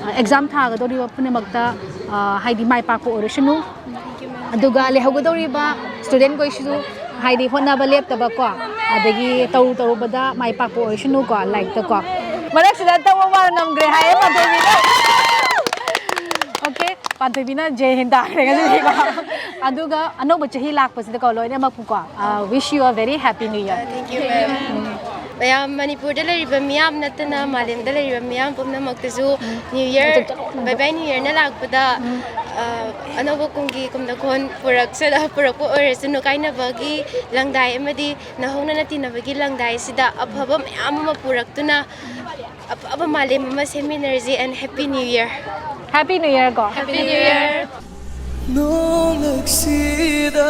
ꯑ, ꯑꯦꯛꯖꯥꯝ ꯊꯥꯒꯗꯧꯔꯤꯕ ꯄꯨꯝꯅꯃꯛꯇ, ꯑ, ꯍꯥꯏꯗꯤ ꯃꯥꯏ ꯄꯥꯛꯄ ꯑꯣꯏꯔꯁꯅꯨ꯫ ꯑꯗꯨꯒ ꯂꯩꯍꯧꯒꯗꯧꯔꯤꯕ ꯁ꯭ꯇꯨꯗꯦꯟꯈꯣꯏꯁꯤꯁꯨ ꯍꯥꯏꯗꯤ ꯍꯣꯠꯅꯕ ꯂꯦꯞꯇꯕꯀꯣ, ꯑꯗꯒꯤ ꯇꯧꯔꯨ ꯇꯧꯔꯨꯕꯗ ꯃꯥꯏ ꯄꯥꯛꯄ ꯑꯣꯏꯁꯅꯨꯀꯣ ꯂꯥꯏꯔꯤꯛꯇꯀꯣ꯫ ꯃꯔꯛꯁꯤꯗ ꯇꯧꯕ ꯋꯥ ꯉꯝꯈ꯭ꯔꯦ ꯍꯥꯏꯌꯦ ꯄꯥꯟꯊꯣꯏꯕꯤꯅ꯫ ꯑꯣꯀꯦ, ꯄꯥꯟꯊꯣꯏꯕꯤꯅ ꯖꯦ ꯍꯤꯟ ꯇꯥꯈ꯭ꯔꯦ ꯉꯁꯤꯗꯤꯀꯣ꯫ ꯑꯗꯨꯒ ꯑꯅꯧꯕ ꯆꯍꯤ ꯂꯥꯛꯄꯁꯤꯗꯀꯣ ꯂꯣꯏꯅꯃꯛꯄꯨꯀꯣ, uh, wish you a very happy new year. Thank you, ma'am. ꯃꯌꯥꯝ ꯃꯅꯤꯄꯨꯔꯗ ꯂꯩꯔꯤꯕ ꯃꯤꯌꯥꯝ ꯅꯠꯇꯅ ꯃꯥꯂꯦꯝꯗ ꯂꯩꯔꯤꯕ ꯃꯤꯌꯥꯝ ꯄꯨꯝꯅꯃꯛꯇꯁꯨ New Year, Bye Bye New Yearꯅ ꯂꯥꯛꯄꯗ, ꯑ, ꯑꯅꯧꯕ ꯀꯨꯝꯒꯤ ꯀꯨꯝꯗ ꯈꯣꯟ ꯄꯨꯔꯛꯁ-, ꯄꯨꯔꯛꯄ ꯑꯣꯏꯔꯁꯅꯨ, ꯀꯥꯏꯅꯕꯒꯤ ꯂꯪꯗꯥꯏ ꯑꯃꯗꯤ ꯅꯧꯍꯧꯅꯅ ꯇꯤꯟꯅꯕꯒꯤ ꯂꯪꯗꯥꯏꯁꯤꯗ ꯑꯐꯕ ꯃꯌꯥꯝ ꯑꯃ ꯄꯨꯔꯛꯇꯨꯅ ꯑꯐꯕ ꯃꯥꯂꯦꯝ ꯑꯃ ꯁꯦꯝꯃꯤꯟꯅꯔꯁꯤ, and Happy New Year. Happy New Year ꯀꯣ꯫ Happy New Year. ꯅꯣꯡꯂꯛꯁꯤꯗ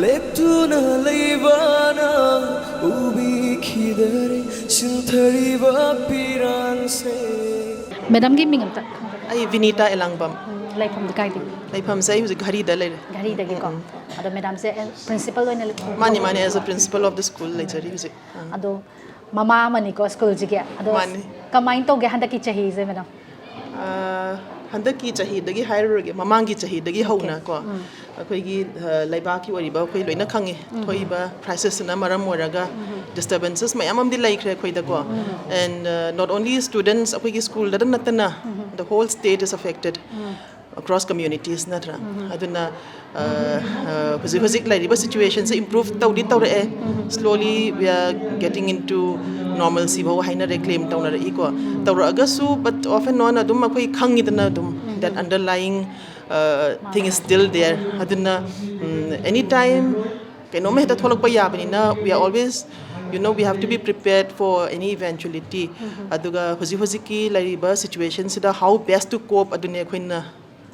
ꯂꯦꯞꯇꯨꯅ ꯂꯩꯕꯅ ꯎꯕꯤꯈꯤꯗꯔꯦ ꯁꯤꯟꯊꯔꯤꯕ ꯄꯤꯔꯥꯡꯁꯦ꯫ ꯃꯦꯗꯥꯝꯒꯤ ꯃꯤꯡ ꯑꯝꯇ꯫ ꯑꯩ ꯕꯤꯅꯤꯇꯥ ꯑꯦꯂꯥꯡꯕꯝ꯫ ꯂꯩꯐꯝꯗꯤ ꯀꯥꯏꯗꯒꯤ? ꯂꯩꯐꯝꯁꯦ ꯑꯩ ꯍꯧꯖꯤꯛ ꯘꯔꯤꯗ ꯂꯩꯔꯦ꯫ ꯘꯔꯤꯗꯒꯤꯀꯣ꯫ ꯑꯗꯣ ꯃꯦꯗꯥꯝꯁꯦ ꯄ꯭ꯔꯤꯟꯁꯤꯄꯜ ꯑꯣꯏꯅ ꯃꯥꯅꯤ, ꯃꯥꯅꯤ, as a principal of the school ꯂꯩꯖꯔꯤ ꯍꯧꯖꯤꯛ꯫ ꯑꯥ꯫ ꯑꯗꯣ ꯃꯃꯥ ꯑꯃꯅꯤꯀꯣ ꯁ꯭ꯀꯨꯜꯁꯤꯒꯤ꯫ ꯑꯗꯣ ꯃꯥꯅꯤ꯫ ꯀꯃꯥꯏꯅ ꯇꯧꯒꯦ ꯍꯟꯗꯛꯀꯤ ꯆꯍꯤꯁꯦ, ꯃꯦꯗꯥꯝ? ꯑꯥ, ꯍꯟꯗꯛꯀꯤ ꯆꯍꯤꯗꯒꯤ ꯍꯥꯏꯔꯨꯔꯒꯦ, ꯃꯃꯥꯡꯒꯤ ꯆꯍꯤꯗꯒꯤ ꯍꯧꯅ ꯀꯣ, ꯑꯩꯈꯣꯏꯒꯤ, ꯑ, ꯂꯩꯕꯥꯛꯀꯤ ꯑꯣꯏꯔꯤꯕ ꯑꯩꯈꯣꯏ ꯂꯣꯏꯅ ꯈꯪꯉꯤ, ꯊꯣꯛꯏꯕ crisis ꯁꯤꯅ ꯃꯔꯝ ꯑꯣꯏꯔꯒ disturbances ꯃꯌꯥꯝ ꯑꯃꯗꯤ ꯂꯩꯈ꯭ꯔꯦ ꯑꯩꯈꯣꯏꯗꯀꯣ꯫ And, uh, not only students, ꯑꯩꯈꯣꯏꯒꯤ ꯁ꯭ꯀꯨꯜꯗꯇ ꯅꯠꯇꯅ, the whole state is affected, across communities, ꯅꯠꯇ꯭ꯔꯥ? ꯑꯗꯨꯅ, ꯑ, ꯑ, ꯍꯧꯖꯤꯛ ꯍꯧꯖꯤꯛ ꯂꯩꯔꯤꯕ situation ꯁꯦ improve ꯇꯧꯗꯤ ꯇꯧꯔꯛꯑꯦ, slowly we are getting into normalcy ꯐꯥꯎ ꯍꯥꯏꯅꯔꯦ, claim ꯇꯧꯅꯔꯛꯏꯀꯣ꯫ ꯇꯧꯔꯛꯑꯒꯁꯨ, but off and on ꯑꯗꯨꯝ ꯑꯩꯈꯣꯏ ꯈꯪꯉꯤꯗꯅ ꯑꯗꯨꯝ that underlying uh, thing is still there. ꯑꯗꯨꯅ, ꯎꯝ, any time ꯀꯩꯅꯣꯝꯃ ꯍꯦꯛꯇ ꯊꯣꯛꯂꯛꯄ ꯌꯥꯕꯅꯤꯅ, we are always, you know, we have to be prepared for any eventuality. ꯑꯗꯨꯒ ꯍꯧꯖꯤꯛ ꯍꯧꯖꯤꯛꯀꯤ ꯂꯩꯔꯤꯕ situationꯁꯤꯗ how best to cope ꯑꯗꯨꯅꯦ ꯑꯩꯈꯣꯏꯅ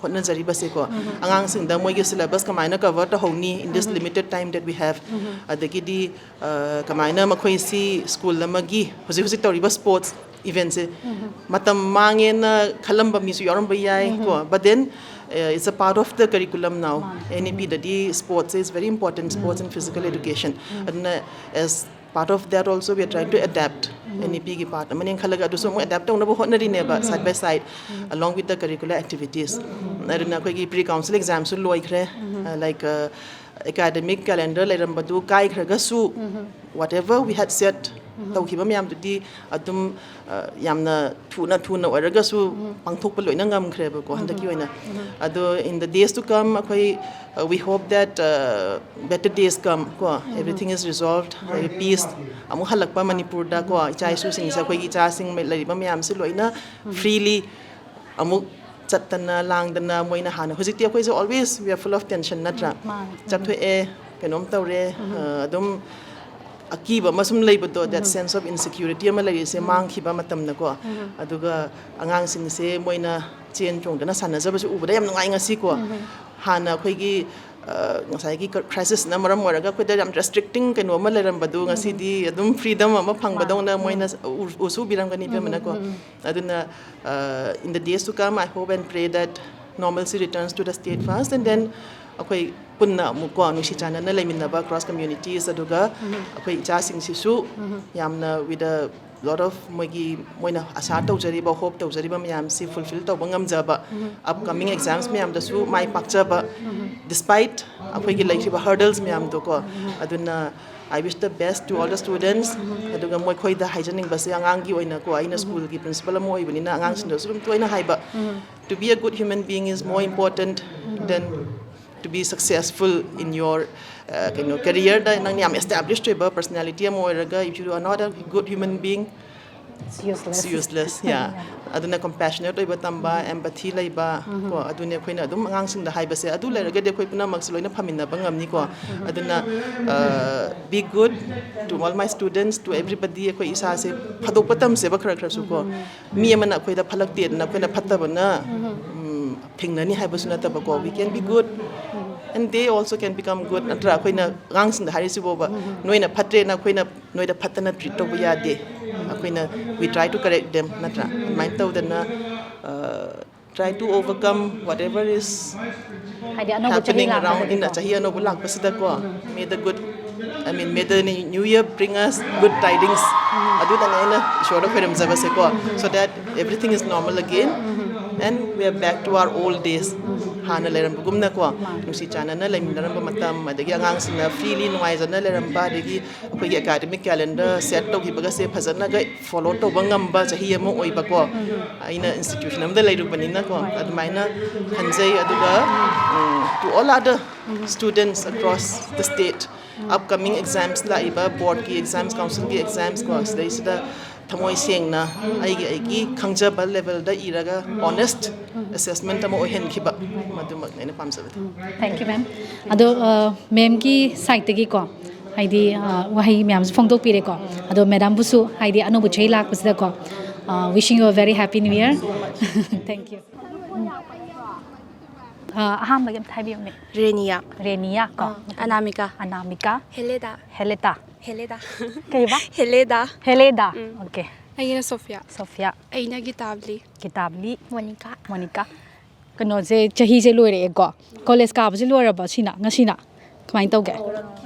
ꯍꯣꯠꯅꯖꯔꯤꯕꯁꯦꯀꯣ꯫ ꯑꯉꯥꯡꯁꯤꯡꯗ ꯃꯣꯏꯒꯤ syllabus ꯀꯃꯥꯏꯅ cover ꯇꯧꯍꯧꯅꯤ in this limited time that we have, ꯑꯗꯒꯤꯗꯤ, ꯑ, ꯀꯃꯥꯏꯅ ꯃꯈꯣꯏꯁꯤ school ꯑꯃꯒꯤ ꯍꯧꯖꯤꯛ ꯍꯧꯖꯤꯛ ꯇꯧꯔꯤꯕ sports eventꯁꯦ ꯃꯇꯝ ꯃꯥꯡꯉꯦꯅ ꯈꯜꯂꯝꯕ ꯃꯤꯁꯨ ꯌꯥꯎꯔꯝꯕ ꯌꯥꯏ ꯀꯣ, but then, uh, it's a part of the curriculum now. NEPꯗꯗꯤ sports is very important, sports and physical education. ꯑꯗꯨꯅ as part of that also we are trying to adapt. NEPꯒꯤ part ꯑꯃꯅꯦꯅ ꯈꯜꯂꯒ ꯑꯗꯨꯁꯨ ꯑꯃꯨꯛ adapt ꯇꯧꯅꯕ ꯍꯣꯠꯅꯔꯤꯅꯦꯕ, side by side, along with the curricular activities. ꯑꯗꯨꯅ ꯑꯩꯈꯣꯏꯒꯤ pre council examꯁꯨ ꯂꯣꯏꯈ꯭ꯔꯦ, uh, like, uh, academic calendar ꯂꯩꯔꯝꯕꯗꯨ ꯀꯥꯏꯈ꯭ꯔꯒꯁꯨ, whatever we had set, ꯇꯧꯈꯤꯕ ꯃꯌꯥꯝꯗꯨꯗꯤ ꯑꯗꯨꯝ, ꯑ, ꯌꯥꯝꯅ ꯊꯨꯅ ꯊꯨꯅ ꯑꯣꯏꯔꯒꯁꯨ ꯄꯥꯡꯊꯣꯛꯄ ꯂꯣꯏꯅ ꯉꯝꯈ꯭ꯔꯦꯕꯀꯣ ꯍꯟꯗꯛꯀꯤ ꯑꯣꯏꯅ꯫ ꯑꯗꯣ in the days to come ꯑꯩꯈꯣꯏ, uh, we hope that, uh, better days come ꯀꯣ, everything is resolved, peace ꯑꯃꯨꯛ ꯍꯜꯂꯛꯄ ꯃꯅꯤꯄꯨꯔꯗ ꯀꯣ, ꯏꯆꯥ ꯏꯁꯨꯁꯤꯡꯁꯦ, ꯑꯩꯈꯣꯏꯒꯤ ꯏꯆꯥꯁꯤꯡ ꯂꯩꯔꯤꯕ ꯃꯌꯥꯝꯁꯤ ꯂꯣꯏꯅ freely ꯑꯃꯨꯛ ꯆꯠꯇꯅ ꯂꯥꯡꯗꯅ ꯃꯣꯏꯅ ꯍꯥꯟꯅ, ꯍꯧꯖꯤꯛꯇꯤ ꯑꯩꯈꯣꯏꯁꯦ always we are full of tension ꯅꯠꯇ꯭ꯔꯥ? ꯆꯠꯊꯣꯛꯑꯦ, ꯀꯩꯅꯣꯝ ꯇꯧꯔꯦ, ꯑ, ꯑꯗꯨꯝ ꯑꯀꯤꯕ ꯑꯃ ꯁꯨꯝ ꯂꯩꯕꯗꯣ, that sense of insecurity ꯑꯃ ꯂꯩꯔꯤꯁꯦ ꯃꯥꯡꯈꯤꯕ ꯃꯇꯝꯗꯀꯣ꯫ ꯑꯗꯨꯒ ꯑꯉꯥꯡꯁꯤꯡꯁꯦ ꯃꯣꯏꯅ ꯆꯦꯟ ꯆꯣꯡꯗꯅ ꯁꯥꯟꯅꯖꯕꯁꯨ ꯎꯕꯗ ꯌꯥꯝ ꯅꯨꯡꯉꯥꯏ ꯉꯁꯤꯀꯣ꯫ ꯍꯥꯟꯅ ꯑꯩꯈꯣꯏꯒꯤ, ꯑ, ꯉꯁꯥꯏꯒꯤ crisisꯅ ꯃꯔꯝ ꯑꯣꯏꯔꯒ ꯑꯩꯈꯣꯏꯗ ꯌꯥꯝ restricting ꯀꯩꯅꯣ ꯑꯃ ꯂꯩꯔꯝꯕꯗꯣ, ꯉꯁꯤꯗꯤ ꯑꯗꯨꯝ freedom ꯑꯃ ꯐꯪꯕꯗꯧꯅ ꯃꯣꯏꯅ ꯎ-, ꯎꯁꯨ ꯎꯕꯤꯔꯝꯒꯅꯤ ꯏꯕꯦꯝꯃꯅꯀꯣ꯫ ꯑꯗꯨꯅ, ꯑ, in the days to come, I hope and pray that normalcy returns to the state first, and then ꯑꯩꯈꯣꯏ ꯄꯨꯟꯅ ꯑꯃꯨꯛꯀꯣ ꯅꯨꯡꯁꯤ ꯆꯥꯟꯅꯅ ꯂꯩꯃꯤꯟꯅꯕ cross communities, ꯑꯗꯨꯒ ꯑꯩꯈꯣꯏ ꯏꯆꯥꯁꯤꯡꯁꯤꯁꯨ ꯌꯥꯝꯅ with a lot of ꯃꯣꯏꯒꯤ, ꯃꯣꯏꯅ ꯑꯁꯥ ꯇꯧꯖꯔꯤꯕ, hope ꯇꯧꯖꯔꯤꯕ ꯃꯌꯥꯝꯁꯤ fulfill ꯇꯧꯕ ꯉꯝꯖꯕ, upcoming exams ꯃꯌꯥꯝꯗꯁꯨ ꯃꯥꯏ ꯄꯥꯛꯆꯕ, despite ꯑꯩꯈꯣꯏꯒꯤ ꯂꯩꯈꯤꯕ hurdles ꯃꯌꯥꯝꯗꯣꯀꯣ꯫ ꯑꯗꯨꯅ I wish the best to all the students. ꯑꯗꯨꯒ ꯃꯈꯣꯏꯗ ꯍꯥꯏꯖꯅꯤꯡꯕꯁꯦ, ꯑꯉꯥꯡꯒꯤ ꯑꯣꯏꯅꯀꯣ, ꯑꯩꯅ schoolꯒꯤ principal ꯑꯃ ꯑꯣꯏꯕꯅꯤꯅ ꯑꯉꯥꯡꯁꯤꯡꯗꯁꯨ ꯑꯗꯨꯝ ꯇꯣꯏꯅ ꯍꯥꯏꯕ, to be a good human being is more important than to be successful in your, uh, ꯀꯩꯅꯣ, careerꯗ ꯅꯪ ꯌꯥꯝ established ꯑꯣꯏꯕ personality ꯑꯃ ꯑꯣꯏꯔꯒ, if you are not a good human being, It's useless. It's useless, yeah. ꯑꯗꯨꯅ compassionate ꯑꯣꯏꯕ ꯇꯝꯕ, empathy ꯂꯩꯕ, ꯀꯣ, ꯑꯗꯨꯅꯦ ꯑꯩꯈꯣꯏꯅ ꯑꯗꯨꯝ ꯑꯉꯥꯡꯁꯤꯡꯗ ꯍꯥꯏꯕꯁꯦ꯫ ꯑꯗꯨ ꯂꯩꯔꯒꯗꯤ ꯑꯩꯈꯣꯏ ꯄꯨꯝꯅꯃꯛꯁꯦ ꯂꯣꯏꯅ ꯐꯃꯤꯟꯅꯕ ꯉꯝꯅꯤꯀꯣ꯫ ꯑꯗꯨꯅ, uh, be good to all my students, to everybody. ꯑꯩꯈꯣꯏ ꯏꯁꯥꯁꯦ ꯐꯥꯗꯣꯛꯄ ꯇꯝꯁꯦꯕ ꯈꯔ ꯈꯔꯁꯨ ꯀꯣ꯫ ꯃꯤ ꯑꯃꯅ ꯑꯩꯈꯣꯏꯗ ꯐꯠꯂꯛꯇꯦꯗꯅ ꯑꯩꯈꯣꯏꯅ ꯐꯠꯇꯕꯅ, ꯎꯝ, ꯊꯦꯡꯅꯅꯤ ꯍꯥꯏꯕꯁꯨ ꯅꯠꯇꯕꯀꯣ꯫ We can be good and they also can become good, ꯅꯠꯇ꯭ꯔꯥ? ꯑꯩꯈꯣꯏꯅ ꯑꯉꯥꯡꯁꯤꯡꯗ ꯍꯥꯏꯔꯤꯁꯤꯕꯣꯕ, ꯅꯣꯏꯅ ꯐꯠꯇ꯭ꯔꯦꯅ ꯑꯩꯈꯣꯏꯅ ꯅꯣꯏꯗ ꯐꯠꯇꯅ treat ꯇꯧꯕ ꯌꯥꯗꯦ꯫ ꯑꯩꯈꯣꯏꯅ, we try to correct them, ꯅꯠꯇ꯭ꯔꯥ? ꯑꯗꯨꯃꯥꯏꯅ ꯇꯧꯗꯅ, uh, try to overcome whatever is ꯍꯥꯏꯗꯤ ꯑꯅꯧꯕ ꯆꯍꯤ happening around in ꯂꯥꯛꯄꯗꯗꯤꯀꯣ꯫ ꯆꯍꯤ ꯑꯅꯧꯕ ꯂꯥꯛꯄꯁꯤꯗꯀꯣ, may the good, I mean, may the new year bring us good tidings. ꯑꯗꯨꯗꯅ ꯑꯩꯅ ꯏꯁꯣꯔꯗ ꯈꯣꯏꯔꯝꯖꯕꯁꯦꯀꯣ, so that everything is normal again and we are back to our old days. ꯍꯥꯟꯅ ꯂꯩꯔꯝꯕꯒꯨꯝꯅꯀꯣ, ꯅꯨꯡꯁꯤ ꯆꯥꯟꯅꯅ ꯂꯩꯃꯤꯟꯅꯔꯝꯕ ꯃꯇꯝ, ꯑꯗꯒꯤ ꯑꯉꯥꯡꯁꯤꯡꯅ freely ꯅꯨꯡꯉꯥꯏꯖꯅ ꯂꯩꯔꯝꯕ, ꯑꯗꯒꯤ ꯑꯩꯈꯣꯏꯒꯤ academic calendar set ꯇꯧꯈꯤꯕꯒꯁꯦ ꯐꯖꯅꯒ follow ꯇꯧꯕ ꯉꯝꯕ ꯆꯍꯤ ꯑꯃ ꯑꯣꯏꯕꯀꯣ꯫ ꯑꯩꯅ institution ꯑꯃꯗ ꯂꯩꯔꯨꯕꯅꯤꯅꯀꯣ, ꯑꯗꯨꯃꯥꯏꯅ ꯈꯟꯖꯩ꯫ ꯑꯗꯨꯒ, ꯎꯝ, to all other students across the state, upcoming exams ꯂꯥꯛꯏꯕ board ꯀꯤ exams, council ꯒꯤ exams ꯀꯣ, ꯁꯤꯗꯩꯁꯤꯗ ꯊꯃꯣꯏ ꯁꯦꯡꯅ ꯑꯩꯒꯤ, ꯑꯩꯒꯤ ꯈꯪꯖꯕ level ꯗ ꯏꯔꯒ honest assessment ꯑꯃ ꯑꯣꯏꯍꯟꯈꯤꯕ, ꯃꯗꯨꯃꯛꯅꯤ ꯑꯩꯅ ꯄꯥꯝꯖꯕꯗꯤ꯫ Thank you, ma'am. ꯑꯗꯣ, uh, ma'am ꯒꯤ side ꯇꯒꯤꯀꯣ, ꯍꯥꯏꯗꯤ, uh, ꯋꯥꯍꯩ ꯃꯌꯥꯝꯁꯨ ꯐꯣꯡꯗꯣꯛꯄꯤꯔꯦꯀꯣ꯫ ꯑꯗꯣ madam ꯕꯨꯁꯨ, ꯍꯥꯏꯗꯤ, ꯑꯅꯧꯕ ꯆꯍꯤ ꯂꯥꯛꯄꯁꯤꯗꯀꯣ, uh, wishing you a very happy new year. Thank you. Uh, ꯑꯍꯥꯟꯕꯒꯤ ꯑꯝꯇ ꯍꯥꯏꯕꯤꯌꯨꯅꯦ꯫ ꯔꯦꯅꯤꯌꯥ꯫ ꯔꯦꯅꯤꯌꯥ ꯀꯣ? ꯑꯅꯥꯃꯤꯀꯥ꯫ ꯑꯅꯥꯃꯤꯀꯥ꯫ ꯍꯦꯂꯦꯗꯥ꯫ ꯍꯦꯂꯦꯇꯥ꯫ ꯍꯦꯂꯦꯗꯥ꯫ ꯀꯩꯕ? ꯍꯦꯂꯦꯗꯥ꯫ ꯍꯦꯂꯦꯗꯥ꯫ ꯎꯝ꯫ Okay. ꯑꯩꯒꯤꯅ ꯁꯣꯐꯤꯌꯥ꯫ ꯁꯣꯐꯤꯌꯥ꯫ ꯑꯩꯅ ꯒꯤꯇꯥꯕꯂꯤ꯫ ꯀꯤꯇꯥꯕꯂꯤ꯫ ꯃꯣꯅꯤꯀꯥ꯫ ꯃꯣꯅꯤꯀꯥ꯫ ꯀꯩꯅꯣꯁꯦ, ꯆꯍꯤꯁꯦ ꯂꯣꯏꯔꯛꯑꯦꯀꯣ꯫ College ꯀꯥꯕꯁꯦ ꯂꯣꯏꯔꯕ ꯁꯤꯅ, ꯉꯁꯤꯅ? ꯀꯃꯥꯏꯅ ꯇꯧꯒꯦ?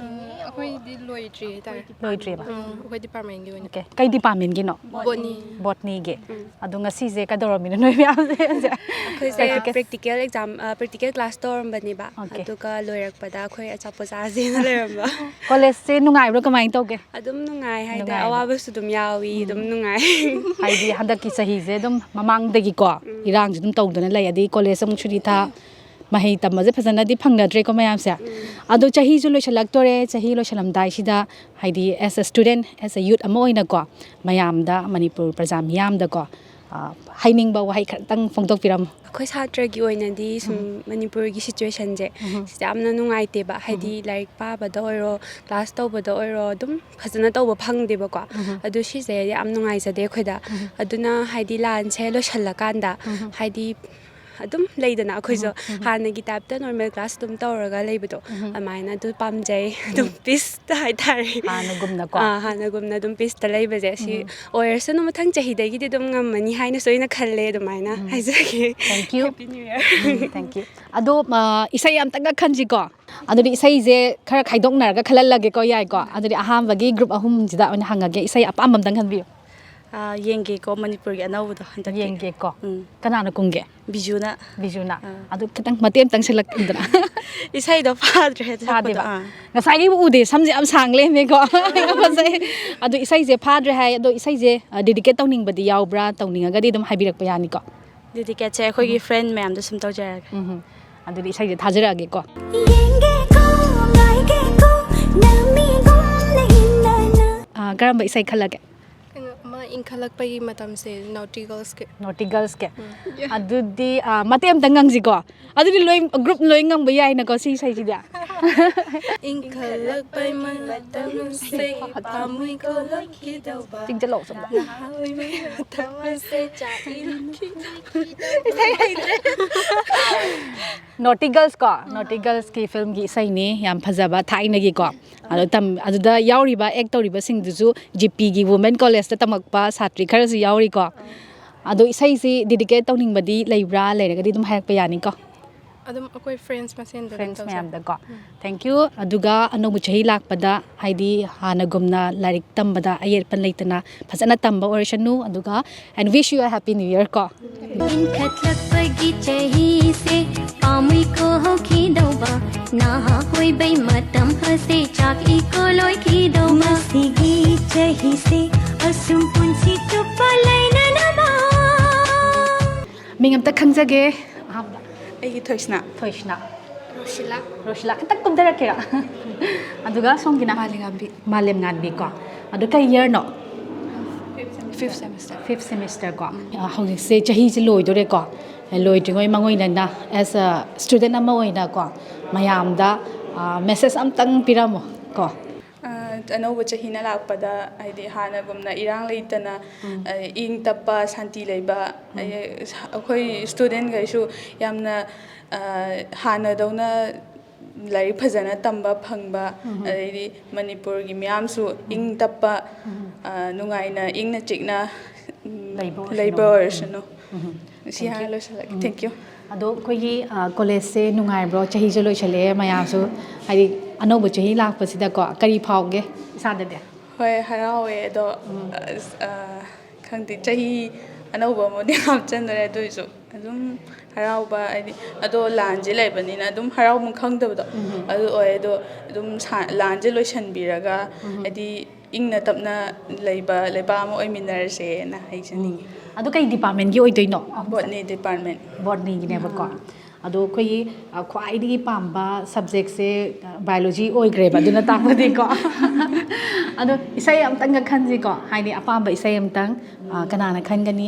ꯑꯩꯈꯣꯏꯗꯤ ꯂꯣꯏꯗ꯭ꯔꯤ ꯍꯥꯏꯇꯥꯔꯦ꯫ ꯂꯣꯏꯗ꯭ꯔꯤꯕ? ꯎꯝ, ꯑꯩꯈꯣꯏ department ꯀꯤ ꯑꯣꯏꯅ꯫ Okay. ꯀꯩ department ꯀꯤꯅꯣ? Botany꯫ Botany ꯒꯤ꯫ ꯑꯗꯣ ꯉꯁꯤꯁꯦ ꯀꯩꯗꯧꯔꯝꯃꯤꯅꯣ ꯅꯣꯏ ꯃꯌꯥꯝꯁꯦ? ꯑꯩꯈꯣꯏꯁꯦ practical exam, practical class ꯇꯧꯔꯝꯕꯅꯦꯕ꯫ Okay. ꯑꯗꯨꯒ ꯂꯣꯏꯔꯛꯄꯗ ꯑꯩꯈꯣꯏ ꯑꯆꯥꯄꯣꯠ ꯆꯥꯁꯦꯅ ꯂꯩꯔꯝꯕ꯫ College ꯁꯦ ꯅꯨꯡꯉꯥꯏꯕ꯭ꯔꯣ, ꯀꯃꯥꯏꯅ ꯇꯧꯒꯦ? ꯑꯗꯨꯝ ꯅꯨꯡꯉꯥꯏ ꯍꯥꯏꯇꯥꯔꯦ꯫ ꯅꯨꯡꯉꯥꯏꯕ꯫ ꯑꯋꯥꯕꯁꯨ ꯑꯗꯨꯝ ꯌꯥꯎꯏ, ꯑꯗꯨꯝ ꯅꯨꯡꯉꯥꯏ꯫ ꯍꯥꯏꯗꯤ ꯍꯟꯗꯛꯀꯤ ꯆꯍꯤꯁꯦ ꯑꯗꯨꯝ ꯃꯃꯥꯡꯗꯒꯤꯀꯣ, ꯏꯔꯥꯡꯁꯦ ꯑꯗꯨꯝ ꯇꯧꯗꯅ ꯂꯩ, ꯑꯗꯩ college ꯑꯃꯨꯛ ꯁꯨꯇꯤ ꯊꯥ, ꯃꯍꯩ ꯇꯝꯕꯁꯦ ꯐꯖꯅꯗꯤ ꯐꯪꯅꯗ꯭ꯔꯦꯀꯣ ꯃꯌꯥꯝꯁꯦ꯫ ꯑꯗꯣ ꯆꯍꯤꯁꯨ ꯂꯣꯏꯁꯤꯜꯂꯛꯇꯣꯔꯦ, ꯆꯍꯤ ꯂꯣꯏꯁꯤꯜꯂꯝꯗꯥꯏꯁꯤꯗ ꯍꯥꯏꯗꯤ as a student, as a youth ꯑꯃ ꯑꯣꯏꯅꯀꯣ, ꯃꯌꯥꯝꯗ, ꯃꯅꯤꯄꯨꯔ ꯄ꯭ꯔꯖꯥ ꯃꯤꯌꯥꯝꯗꯀꯣ, ꯑ, ꯍꯥꯏꯅꯤꯡꯕ ꯋꯥꯍꯩ ꯈꯔꯇꯪ ꯐꯣꯡꯗꯣꯛꯄꯤꯔꯝꯃꯨ꯫ ꯑꯩꯈꯣꯏ ꯁꯥꯇ꯭ꯔꯒꯤ ꯑꯣꯏꯅꯗꯤ ꯁꯨꯝ ꯎꯝ꯫ ꯃꯅꯤꯄꯨꯔꯒꯤ ꯁꯤꯆꯨꯋꯦꯁꯟꯁꯦ ꯎꯝ꯫ ꯁꯤꯁꯦ ꯌꯥꯝꯅ ꯅꯨꯡꯉꯥꯏꯇꯦꯕ꯫ ꯍꯥꯏꯗꯤ ꯎꯝ꯫ ꯂꯥꯏꯔꯤꯛ ꯄꯥꯕꯗ ꯑꯣꯏꯔꯣ, ꯀ꯭ꯂꯥꯁ ꯇꯧꯕꯗ ꯑꯣꯏꯔꯣ, ꯑꯗꯨꯝ ꯐꯖꯅ ꯇꯧꯕ ꯐꯪꯗꯦꯕꯀꯣ꯫ ꯎꯝ꯫ ꯑꯗꯨ ꯁꯤꯁꯦ ꯌꯥꯝ ꯅꯨꯡꯉꯥꯏꯖꯗꯦ ꯑꯩꯈꯣꯏꯗ꯫ ꯎꯝ꯫ ꯑꯗꯨꯅ ꯍꯥꯏꯗꯤ ꯂꯥꯟꯁꯦ ꯂꯣꯏꯁꯤꯜꯂꯀꯥꯟꯗ ꯎꯝ꯫ ꯍꯥꯏꯗꯤ ꯑꯗꯨꯝ ꯂꯩꯗꯅ ꯑꯩꯈꯣꯏꯁꯨ ꯎꯝ, ꯎꯝ꯫ ꯍꯥꯟꯅꯒꯤ ꯇꯥꯏꯞꯇ ꯅꯣꯔꯃꯦꯜ ꯀ꯭ꯂꯥꯁ ꯑꯗꯨꯝ ꯇꯧꯔꯒ ꯂꯩꯕꯗꯣ ꯎꯝ꯫ ꯑꯗꯨꯃꯥꯏꯅ ꯑꯗꯨ ꯄꯥꯝꯖꯩ꯫ ꯑꯗꯨꯝ ꯎꯝ꯫ ꯄꯤꯁꯇ ꯍꯥꯏꯇꯥꯔꯦ꯫ ꯍꯥꯟꯅꯒꯨꯝꯅꯀꯣ꯫ ꯑꯥ, ꯍꯥꯟꯅꯒꯨꯝꯅ ꯑꯗꯨꯝ ꯄꯤꯁꯇ ꯂꯩꯕꯁꯦ ꯁꯤ ꯎꯝ꯫ ꯑꯣꯏꯔꯁꯅꯨ, ꯃꯊꯪ ꯆꯍꯤꯗꯒꯤꯗꯤ ꯑꯗꯨꯝ ꯉꯝꯃꯅꯤ ꯍꯥꯏꯅꯁꯨ ꯑꯩꯅ ꯈꯜꯂꯦ꯫ ꯑꯗꯨꯃꯥꯏꯅ ꯎꯝ꯫ ꯍꯥꯏꯖꯒꯦ꯫ Thank you꯫ Happy New Year꯫ Um, thank you꯫ ꯑꯗꯣ, ꯑ, ꯏꯁꯩ ꯑꯝꯇꯪꯒ ꯈꯟꯁꯤꯀꯣ꯫ ꯑꯗꯨꯗꯤ ꯏꯁꯩꯁꯦ ꯈꯔ ꯈꯥꯏꯗꯣꯛꯅꯔꯒ ꯈꯜꯍꯜꯂꯒꯦꯀꯣ, ꯌꯥꯏꯀꯣ? ꯑꯗꯨꯗꯤ ꯑꯍꯥꯟꯕꯒꯤ ꯒ꯭ꯔꯨꯞ ꯑꯍꯨꯝꯁꯤꯗ ꯑꯣꯏꯅ ꯍꯪꯉꯒꯦ, ꯏꯁꯩ ꯑꯄꯥꯝꯕ ꯑꯝꯇꯪ ꯈꯟꯕꯤꯌꯨ꯫ ꯑꯥ, ꯌꯦꯡꯒꯦꯀꯣ, ꯃꯅꯤꯄꯨꯔꯒꯤ ꯑꯅꯧꯕꯗꯣ ꯍꯟꯗꯛꯇꯤ꯫ ꯌꯦꯡꯒꯦꯀꯣ꯫ ꯎꯝ꯫ ꯀꯅꯥꯅ ꯀꯨꯝꯒꯦ? ꯕꯤꯖꯨꯅ꯫ ꯕꯤꯖꯨꯅ꯫ ꯑꯥ꯫ ꯑꯗꯨ ꯈꯤꯇꯪ ꯃꯇꯦꯛ ꯑꯝꯇꯪ ꯁꯤꯜꯂꯛꯎꯗꯅ꯫ ꯏꯁꯩꯗꯣ ꯐꯥꯗ꯭ꯔꯦ ꯁꯛꯄꯗꯣ꯫ ꯐꯥꯗꯦꯕ? ꯑꯥ꯫ ꯉꯁꯥꯏꯒꯤꯕꯨ ꯎꯗꯦ, ꯁꯝꯁꯦ ꯌꯥꯝ ꯁꯥꯡ ꯂꯩꯔꯝꯃꯦꯀꯣ꯫ ꯌꯥꯝ ꯐꯖꯩ꯫ ꯑꯗꯣ ꯏꯁꯩꯁꯦ ꯐꯥꯗ꯭ꯔꯦ ꯍꯥꯏ, ꯑꯗꯣ ꯏꯁꯩꯁꯦ, ꯑ, ꯗꯤꯗꯤꯀꯦꯠ ꯇꯧꯅꯤꯡꯕꯗꯤ ꯌꯥꯎꯕ꯭ꯔꯥ? ꯇꯧꯅꯤꯡꯉꯒꯗꯤ ꯑꯗꯨꯝ ꯍꯥꯏꯕꯤꯔꯛꯄ ꯌꯥꯅꯤꯀꯣ꯫ ꯗꯤꯗꯤꯀꯦꯠꯁꯦ ꯑꯩꯈꯣꯏꯒꯤ ꯎꯝ꯫ ꯐ꯭ꯔꯦꯟ ꯃꯌꯥꯝꯗ ꯁꯨꯝ ꯇꯧꯖꯔꯒꯦ꯫ ꯎꯝ꯫ ꯑꯗꯨꯗꯤ ꯏꯁꯩꯁꯦ ꯊꯥꯖꯔꯛꯑꯒꯦꯀꯣ꯫ ꯌꯦꯡꯒꯦꯀꯣ, ꯉꯥꯏꯒꯦꯀꯣ, ꯅꯃꯤꯒꯨꯝꯅ ꯏꯟꯅꯅ꯫ ꯑ, ꯀꯔꯝꯕ ꯏꯁꯩ ꯈꯜꯂꯒꯦ? ꯀꯩꯅꯣ, ꯑꯃ ꯏꯟꯈꯠꯂꯛꯄꯒꯤ ꯃꯇꯝꯁꯦ, ꯅꯣꯇꯤ ꯒꯔꯜꯁꯀꯤ꯫ ꯅꯣꯇꯤ ꯒꯔꯜꯁꯀꯤ? ꯎꯝ꯫ ꯑꯗꯨꯗꯤ, ꯑ, ꯃꯇꯦꯛ ꯑꯝꯇꯪ ꯉꯪꯁꯤꯀꯣ꯫ ꯑꯗꯨꯗꯤ ꯂꯣꯏ, ꯒ꯭ꯔꯨꯞ ꯂꯣꯏ ꯉꯪꯕ ꯌꯥꯏꯅꯀꯣ ꯁꯤ ꯏꯁꯩꯁꯤꯗꯤ꯫ ꯏꯟꯈꯠꯂꯛꯄꯩ ꯃꯇꯝꯁꯦ ꯄꯥꯝꯃꯨꯏꯀꯣ ꯂꯣꯏꯈꯤꯗꯧꯕ꯫ ꯆꯤꯡꯁꯤꯜꯂꯛꯑꯣ ꯁꯣꯝꯗ꯫ ꯅꯍꯥ ꯑꯣꯏꯕꯩ ꯃꯇꯝ ꯑꯁꯦ ꯆꯥꯛꯏ ꯂꯣꯏꯈꯤꯗꯧꯕ꯫ ꯏꯁꯩ ꯍꯩꯇ꯭ꯔꯦ꯫ ꯅꯣꯇꯤ ꯒꯔꯜꯁ ꯀꯣ, ꯅꯣꯇꯤ ꯒꯔꯜꯁꯀꯤ ꯐꯤꯂꯝꯒꯤ ꯏꯁꯩꯅꯤ, ꯌꯥꯝ ꯐꯖꯕ ꯊꯥꯏꯅꯒꯤꯀꯣ꯫ ꯑꯗꯣ ꯇꯝ-, ꯑꯗꯨꯗ ꯌꯥꯎꯔꯤꯕ, ꯑꯦꯛ ꯇꯧꯔꯤꯕꯁꯤꯡꯗꯨꯁꯨ ꯖꯤꯄꯤꯒꯤ ꯋꯨꯃꯦꯟ ꯀꯣꯂꯦꯖꯇ ꯇꯝꯃꯛꯄ ꯁꯥꯇ꯭ꯔꯤ ꯈꯔꯁꯨ ꯌꯥꯎꯔꯤꯀꯣ꯫ ꯑꯗꯣ ꯏꯁꯩꯁꯤ ꯗꯤꯗꯤꯀꯦꯠ ꯇꯧꯅꯤꯡꯕꯗꯤ ꯂꯩꯕ꯭ꯔꯥ? ꯂꯩꯔꯒꯗꯤ ꯑꯗꯨꯝ ꯍꯥꯏꯔꯛꯄ ꯌꯥꯅꯤꯀꯣ꯫ ꯑꯗꯨꯝ ꯑꯩꯈꯣꯏ ꯐ꯭ꯔꯦꯟꯁ ꯃꯁꯦꯟꯗ ꯑꯗꯨꯝ ꯐ꯭ꯔꯦꯟꯁ ꯇꯧꯖꯩ꯫ ꯃꯌꯥꯝꯗꯀꯣ꯫ ꯎꯝ꯫ Thank you꯫ ꯑꯗꯨꯒ ꯑꯅꯧꯕ ꯆꯍꯤ ꯂꯥꯛꯄꯗ ꯍꯥꯏꯗꯤ ꯍꯥꯟꯅꯒꯨꯝꯅ ꯂꯥꯏꯔꯤꯛ ꯇꯝꯕꯗ ꯑꯌꯦꯠꯄ ꯂꯩꯇꯅ ꯐꯖꯅ ꯇꯝꯕ ꯑꯣꯏꯔꯁꯅꯨ꯫ ꯑꯗꯨꯒ and wish you a happy new year ꯀꯣ꯫ ꯏꯟꯈꯠꯂꯛꯄꯒꯤ ꯆꯍꯤꯁꯦ ꯄꯥꯝꯃꯨꯏꯀꯣ ꯍꯧꯈꯤꯗꯧꯕ, ꯅꯍꯥ ꯑꯣꯏꯕꯩ ꯃꯇꯝ ꯑꯁꯦ ꯆꯥꯛꯏꯀꯣ ꯂꯣꯏꯈꯤꯗꯧꯕ꯫ ꯃꯁꯤꯒꯤ ꯆꯍꯤꯁꯦ ꯑꯁꯨꯝ ꯄꯨꯟꯁꯤ ꯆꯨꯞꯄ ꯂꯩꯅꯅꯕ꯫ ꯃꯤꯡ ꯑꯝꯇ ꯈꯪꯖꯒꯦ꯫ ꯑꯍꯥꯟꯕꯗ꯫ ꯑꯩꯒꯤ ꯊꯣꯏꯁꯅꯥ꯫ ꯊꯣꯏꯁꯅꯥ꯫ ꯔꯣꯁꯤꯂꯥ꯫ ꯔꯣꯁꯤꯂꯥ, ꯈꯤꯇꯪ ꯀꯨꯝꯊꯔꯛꯀꯦꯔꯥ? ꯑꯗꯨꯒ ꯁꯣꯝꯒꯤꯅ? ꯃꯥꯂꯦꯝꯉꯥꯟꯕꯤ꯫ ꯃꯥꯂꯦꯝꯉꯥꯟꯕꯤ ꯀꯣ꯫ ꯑꯗꯨ ꯀꯩ ꯏꯌꯔꯅꯣ? Fifth semester. ꯐꯤꯐ ꯁꯦꯃꯤꯁꯇꯔ ꯀꯣ꯫ ꯑ, ꯍꯧꯖꯤꯛꯁꯦ ꯆꯍꯤꯁꯦ ꯂꯣꯏꯗꯣꯔꯦꯀꯣ꯫ ꯂꯣꯏꯗ꯭ꯔꯤꯉꯩ ꯃꯥꯡꯑꯣꯏꯅꯅ, ꯑꯦꯁ ꯑ ꯁ꯭ꯇꯨꯗꯦꯟ ꯑꯃ ꯑꯣꯏꯅꯀꯣ, ꯃꯌꯥꯝꯗ ꯃꯦꯁꯦꯖ ꯑꯝꯇꯪ ꯄꯤꯔꯝꯃꯣ ꯀꯣ꯫ ꯑ, ꯑꯅꯧꯕ ꯆꯍꯤꯅ ꯂꯥꯛꯄꯗ, ꯍꯥꯏꯗꯤ, ꯍꯥꯟꯅꯒꯨꯝꯅ ꯏꯔꯥꯡ ꯂꯩꯇꯅ, ꯑ, ꯏꯪ ꯇꯞꯄ, ꯁꯥꯟꯇꯤ ꯂꯩꯕ, ꯑꯩꯈꯣꯏ ꯁ꯭ꯇꯨꯗꯦꯟꯈꯩꯁꯨ ꯌꯥꯝꯅ, ꯑ, ꯍꯥꯟꯅꯗꯧꯅ ꯂꯥꯏꯔꯤꯛ ꯐꯖꯅ ꯇꯝꯕ ꯐꯪꯕ, ꯑꯗꯩꯗꯤ ꯃꯅꯤꯄꯨꯔꯒꯤ ꯃꯤꯌꯥꯝꯁꯨ ꯏꯪ ꯇꯞꯄ, ꯑ, ꯅꯨꯡꯉꯥꯏꯅ, ꯏꯪꯅ ꯆꯤꯛꯅ, ꯎꯝ, ꯂꯩꯕ ꯑꯣꯏꯁꯅꯨ꯫ ꯂꯩꯕ ꯑꯣꯏꯔꯁꯅꯨ꯫ ꯁꯤ ꯍꯥꯏꯔ ꯂꯣꯏꯁꯤꯜꯂꯒꯦ꯫ Thank you꯫ ꯑꯗꯣ ꯑꯩꯈꯣꯏꯒꯤ, ꯑ, ꯀꯣꯂꯦꯖꯁꯦ ꯅꯨꯡꯉꯥꯏꯕ꯭ꯔꯣ? ꯆꯍꯤꯁꯨ ꯂꯣꯏꯁꯜꯂꯛꯑꯦ, ꯃꯌꯥꯝꯁꯨ, ꯍꯥꯏꯗꯤ, ꯑꯅꯧꯕ ꯆꯍꯤ ꯂꯥꯛꯄꯁꯤꯗꯀꯣ, ꯀꯔꯤ ꯐꯥꯎꯒꯦ ꯏꯁꯥꯗꯗꯤ? ꯍꯣꯏ, ꯍꯔꯥꯎꯋꯦ꯫ ꯑꯗꯣ, ꯑꯁ, ꯑ, ꯈꯪꯗꯦ, ꯆꯍꯤ ꯑꯅꯧꯕ ꯑꯃꯗꯤ ꯍꯥꯞꯆꯤꯟꯗꯣꯔꯦ꯫ ꯑꯗꯨ ꯑꯣꯏꯔꯁꯨ ꯑꯗꯨꯝ ꯍꯔꯥꯎꯕ, ꯍꯥꯏꯗꯤ, ꯑꯗꯣ ꯂꯥꯟꯁꯦ ꯂꯩꯕꯅꯤꯅ ꯑꯗꯨꯝ ꯍꯔꯥꯎꯐꯝ ꯈꯪꯗꯕꯗꯣ ꯑꯗꯨ ꯑꯣꯏ꯫ ꯑꯗꯣ ꯑꯗꯨꯝ ꯁꯥ-, ꯂꯥꯟꯁꯦ ꯂꯣꯏꯁꯤꯟꯕꯤꯔꯒ, ꯍꯥꯏꯗꯤ, ꯏꯪꯅ ꯇꯞꯅ ꯂꯩꯕ ꯂꯩꯕꯥꯛ ꯑꯃ ꯑꯣꯏꯃꯤꯟꯅꯔꯁꯦꯅ ꯍꯥꯏꯖꯅꯤꯡꯉꯤ꯫ ꯑꯗꯨ ꯀꯩ ꯗꯤꯄꯥꯔꯠꯃꯦꯟꯒꯤ ꯑꯣꯏꯗꯣꯏꯅꯣ? Botany department. ꯕꯣꯠꯅꯤꯒꯤꯅꯦꯕꯀꯣ꯫ ꯑꯗꯣ ꯑꯩꯈꯣꯏꯒꯤ, ꯑ, ꯈ꯭ꯋꯥꯏꯗꯒꯤ ꯄꯥꯝꯕ ꯁꯕꯖꯦꯛꯁꯦ, ꯑ, ꯕꯥꯏꯑꯣꯂꯣꯖꯤ ꯑꯣꯏꯈ꯭ꯔꯦꯕ꯫ ꯑꯗꯨꯅ ꯇꯥꯛꯄꯗꯤꯀꯣ꯫ ꯑꯗꯣ ꯏꯁꯩ ꯑꯝꯇꯪꯒ ꯈꯟꯁꯤꯀꯣ, ꯍꯥꯏꯗꯤ ꯑꯄꯥꯝꯕ ꯏꯁꯩ ꯑꯝꯇꯪ, ꯑ, ꯀꯅꯥꯅ ꯈꯟꯒꯅꯤ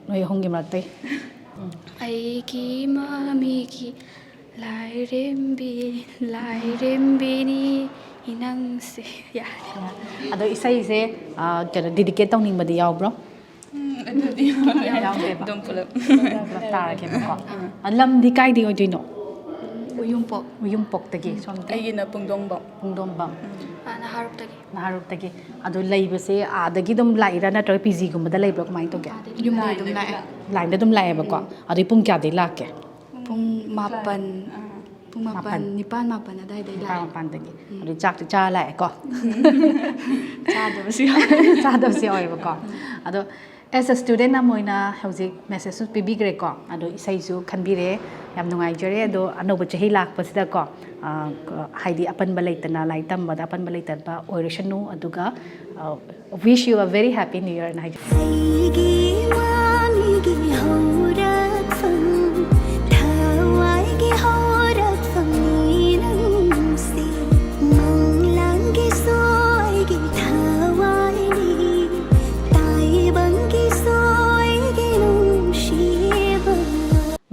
ꯅꯣꯏ ꯑꯍꯨꯝꯒꯤ ꯃꯔꯛꯇꯩ? ꯑꯩꯒꯤ ꯃꯃꯤꯒꯤ ꯂꯥꯏꯔꯦꯝꯕꯤ, ꯂꯥꯏꯔꯦꯝꯕꯤꯅꯤ ꯅꯪꯁꯦ꯫ ꯌꯥꯔꯦ꯫ ꯑꯗꯣ ꯏꯁꯩꯁꯦ, ꯑ, ꯀꯩꯅꯣ, ꯗꯤꯗꯤꯀꯦꯠ ꯇꯧꯅꯤꯡꯕꯗꯤ ꯌꯥꯎꯕ꯭ꯔꯣ? ꯎꯝ, ꯑꯗꯨꯗꯤ ꯌꯥꯎꯗꯦꯕ꯫ ꯑꯗꯨꯝ ꯄꯨꯂꯞ꯫ ꯄꯨꯂꯞ ꯇꯥꯔꯒꯦꯕꯀꯣ꯫ ꯑ, ꯂꯝꯗꯤ ꯀꯥꯏꯗꯩ ꯑꯣꯏꯗꯣꯏꯅꯣ? ꯎꯌꯨꯝꯄꯣꯛ꯫ ꯎꯌꯨꯝꯄꯣꯛꯇꯒꯤ꯫ ꯁꯣꯝꯗꯤ? ꯑꯩꯒꯤꯅ ꯄꯨꯡꯗꯣꯡꯕꯝ꯫ ꯄꯨꯡꯗꯣꯡꯕꯝ꯫ ꯑ, ꯅꯍꯥꯔꯣꯜꯗꯒꯤ꯫ ꯅꯍꯥꯔꯣꯜꯗꯒꯤ꯫ ꯑꯗꯣ ꯂꯩꯕꯁꯦ ꯑꯥꯗꯒꯤ ꯑꯗꯨꯝ ꯂꯥꯛꯏꯔꯥ, ꯅꯠꯇ꯭ꯔꯒ ꯄꯤ ꯖꯤꯒꯨꯝꯕꯗ ꯂꯩꯕ꯭ꯔꯥ, ꯀꯃꯥꯏꯅ ꯇꯧꯒꯦ? ꯌꯨꯝꯗꯒꯤ ꯑꯗꯨꯝ ꯂꯥꯛꯑꯦ꯫ ꯂꯥꯏꯟꯗ ꯑꯗꯨꯝ ꯂꯥꯛꯑꯦꯕꯀꯣ꯫ ꯑꯗꯨꯗꯤ ꯄꯨꯡ ꯀꯌꯥꯗꯩ ꯂꯥꯛꯀꯦ? ꯄꯨꯡ ꯃꯥꯄꯟ꯫ ꯄꯨꯡ ꯃꯥꯄꯟ, ꯃꯥꯄꯟ꯫ ꯅꯤꯄꯥꯟ ꯃꯥꯄꯟ ꯑꯗꯥꯏꯗꯩ ꯅꯤꯄꯥꯟ ꯂꯥꯛꯑꯦ꯫ ꯃꯥꯄꯟꯗꯒꯤ꯫ ꯑꯗꯨꯗꯤ ꯆꯥꯛꯇꯤ ꯆꯥꯔ ꯂꯥꯛꯑꯦꯀꯣ? ꯆꯥꯗꯕꯁꯨ ꯌꯥꯎꯋꯦ꯫ ꯆꯥꯗꯕꯁꯨ ꯌꯥꯎꯋꯦꯕꯀꯣ꯫ ꯑꯗꯣ, as a student ꯑꯃ ꯑꯣꯏꯅ ꯍꯧꯖꯤꯛ ꯃꯦꯁꯦꯖꯁꯨ ꯄꯤꯕꯤꯈ꯭ꯔꯦꯀꯣ, ꯑꯗꯣ ꯏꯁꯩꯁꯨ ꯈꯟꯕꯤꯔꯦ, ꯌꯥꯝ ꯅꯨꯡꯉꯥꯏꯖꯔꯦ꯫ ꯑꯗꯣ ꯑꯅꯧꯕ ꯆꯍꯤ ꯂꯥꯛꯄꯁꯤꯗꯀꯣ, ꯑ, ꯍꯥꯏꯗꯤ ꯑꯄꯟꯕ ꯂꯩꯇꯅ, ꯂꯥꯏꯔꯤꯛ ꯇꯝꯕꯗ ꯑꯄꯟꯕ ꯂꯩꯇꯕ ꯑꯣꯏꯔꯁꯅꯨ, ꯑꯗꯨꯒ, ꯑ, wish you a very happy new year ꯅ ꯍꯥꯏꯖꯒꯦ꯫ ꯑꯩꯒꯤ ꯃꯃꯤꯒꯤ ꯍꯧꯔꯛꯐꯝ ꯊꯋꯥꯏ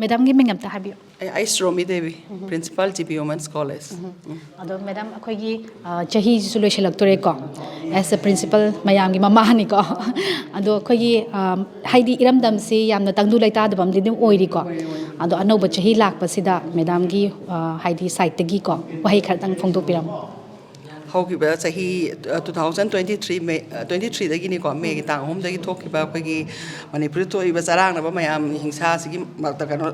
ꯃꯦꯗꯥꯝꯒꯤ ꯃꯤꯡ ꯑꯝꯇ ꯍꯥꯏꯕꯤꯌꯨ꯫ ꯑꯩ ꯑꯩꯁ Romi Devi, principal G B women's college. ꯑꯗꯣ ꯃꯦꯗꯥꯝ, ꯑꯩꯈꯣꯏꯒꯤ ꯑ, ꯆꯍꯤꯁꯤꯁꯨ ꯂꯣꯏꯁꯤꯜꯂꯛꯇꯣꯔꯦꯀꯣ, as a principal ꯃꯌꯥꯝꯒꯤ ꯃꯃꯥꯅꯤꯀꯣ꯫ ꯑꯗꯣ ꯑꯩꯈꯣꯏꯒꯤ ꯑ, ꯍꯥꯏꯗꯤ ꯏꯔꯝꯗꯝꯁꯤ ꯌꯥꯝꯅ ꯇꯪꯗꯨ ꯂꯩꯇꯥꯗꯕ ꯑꯃꯗꯤ ꯑꯗꯨꯝ ꯑꯣꯏꯔꯤꯀꯣ꯫ ꯑꯗꯣ ꯑꯅꯧꯕ ꯆꯍꯤ ꯂꯥꯛꯄꯁꯤꯗ ꯃꯦꯗꯥꯝꯒꯤ ꯑ, ꯍꯥꯏꯗꯤ ꯁꯥꯏꯠꯇꯒꯤꯀꯣ, ꯋꯥꯍꯩ ꯈꯔꯇꯪ ꯐꯣꯡꯗꯣꯛꯄꯤꯔꯝꯃꯣ꯫ ꯍꯧꯈꯤꯕ ꯆꯍꯤ two thousand twenty three May, twenty ꯊ꯭ꯔꯤꯗꯒꯤꯅꯤꯀꯣ, ꯃꯦꯒꯤ ꯇꯥꯡ ꯑꯍꯨꯝꯗꯒꯤ ꯊꯣꯛꯈꯤꯕ ꯑꯩꯈꯣꯏꯒꯤ ꯃꯅꯤꯄꯨꯔꯗ ꯊꯣꯛꯏꯕ ꯆꯔꯥꯡꯅꯕ ꯃꯌꯥꯝ, ꯍꯤꯡꯁꯥꯁꯤꯒꯤ ꯃꯔꯛꯇ ꯀꯩꯅꯣ,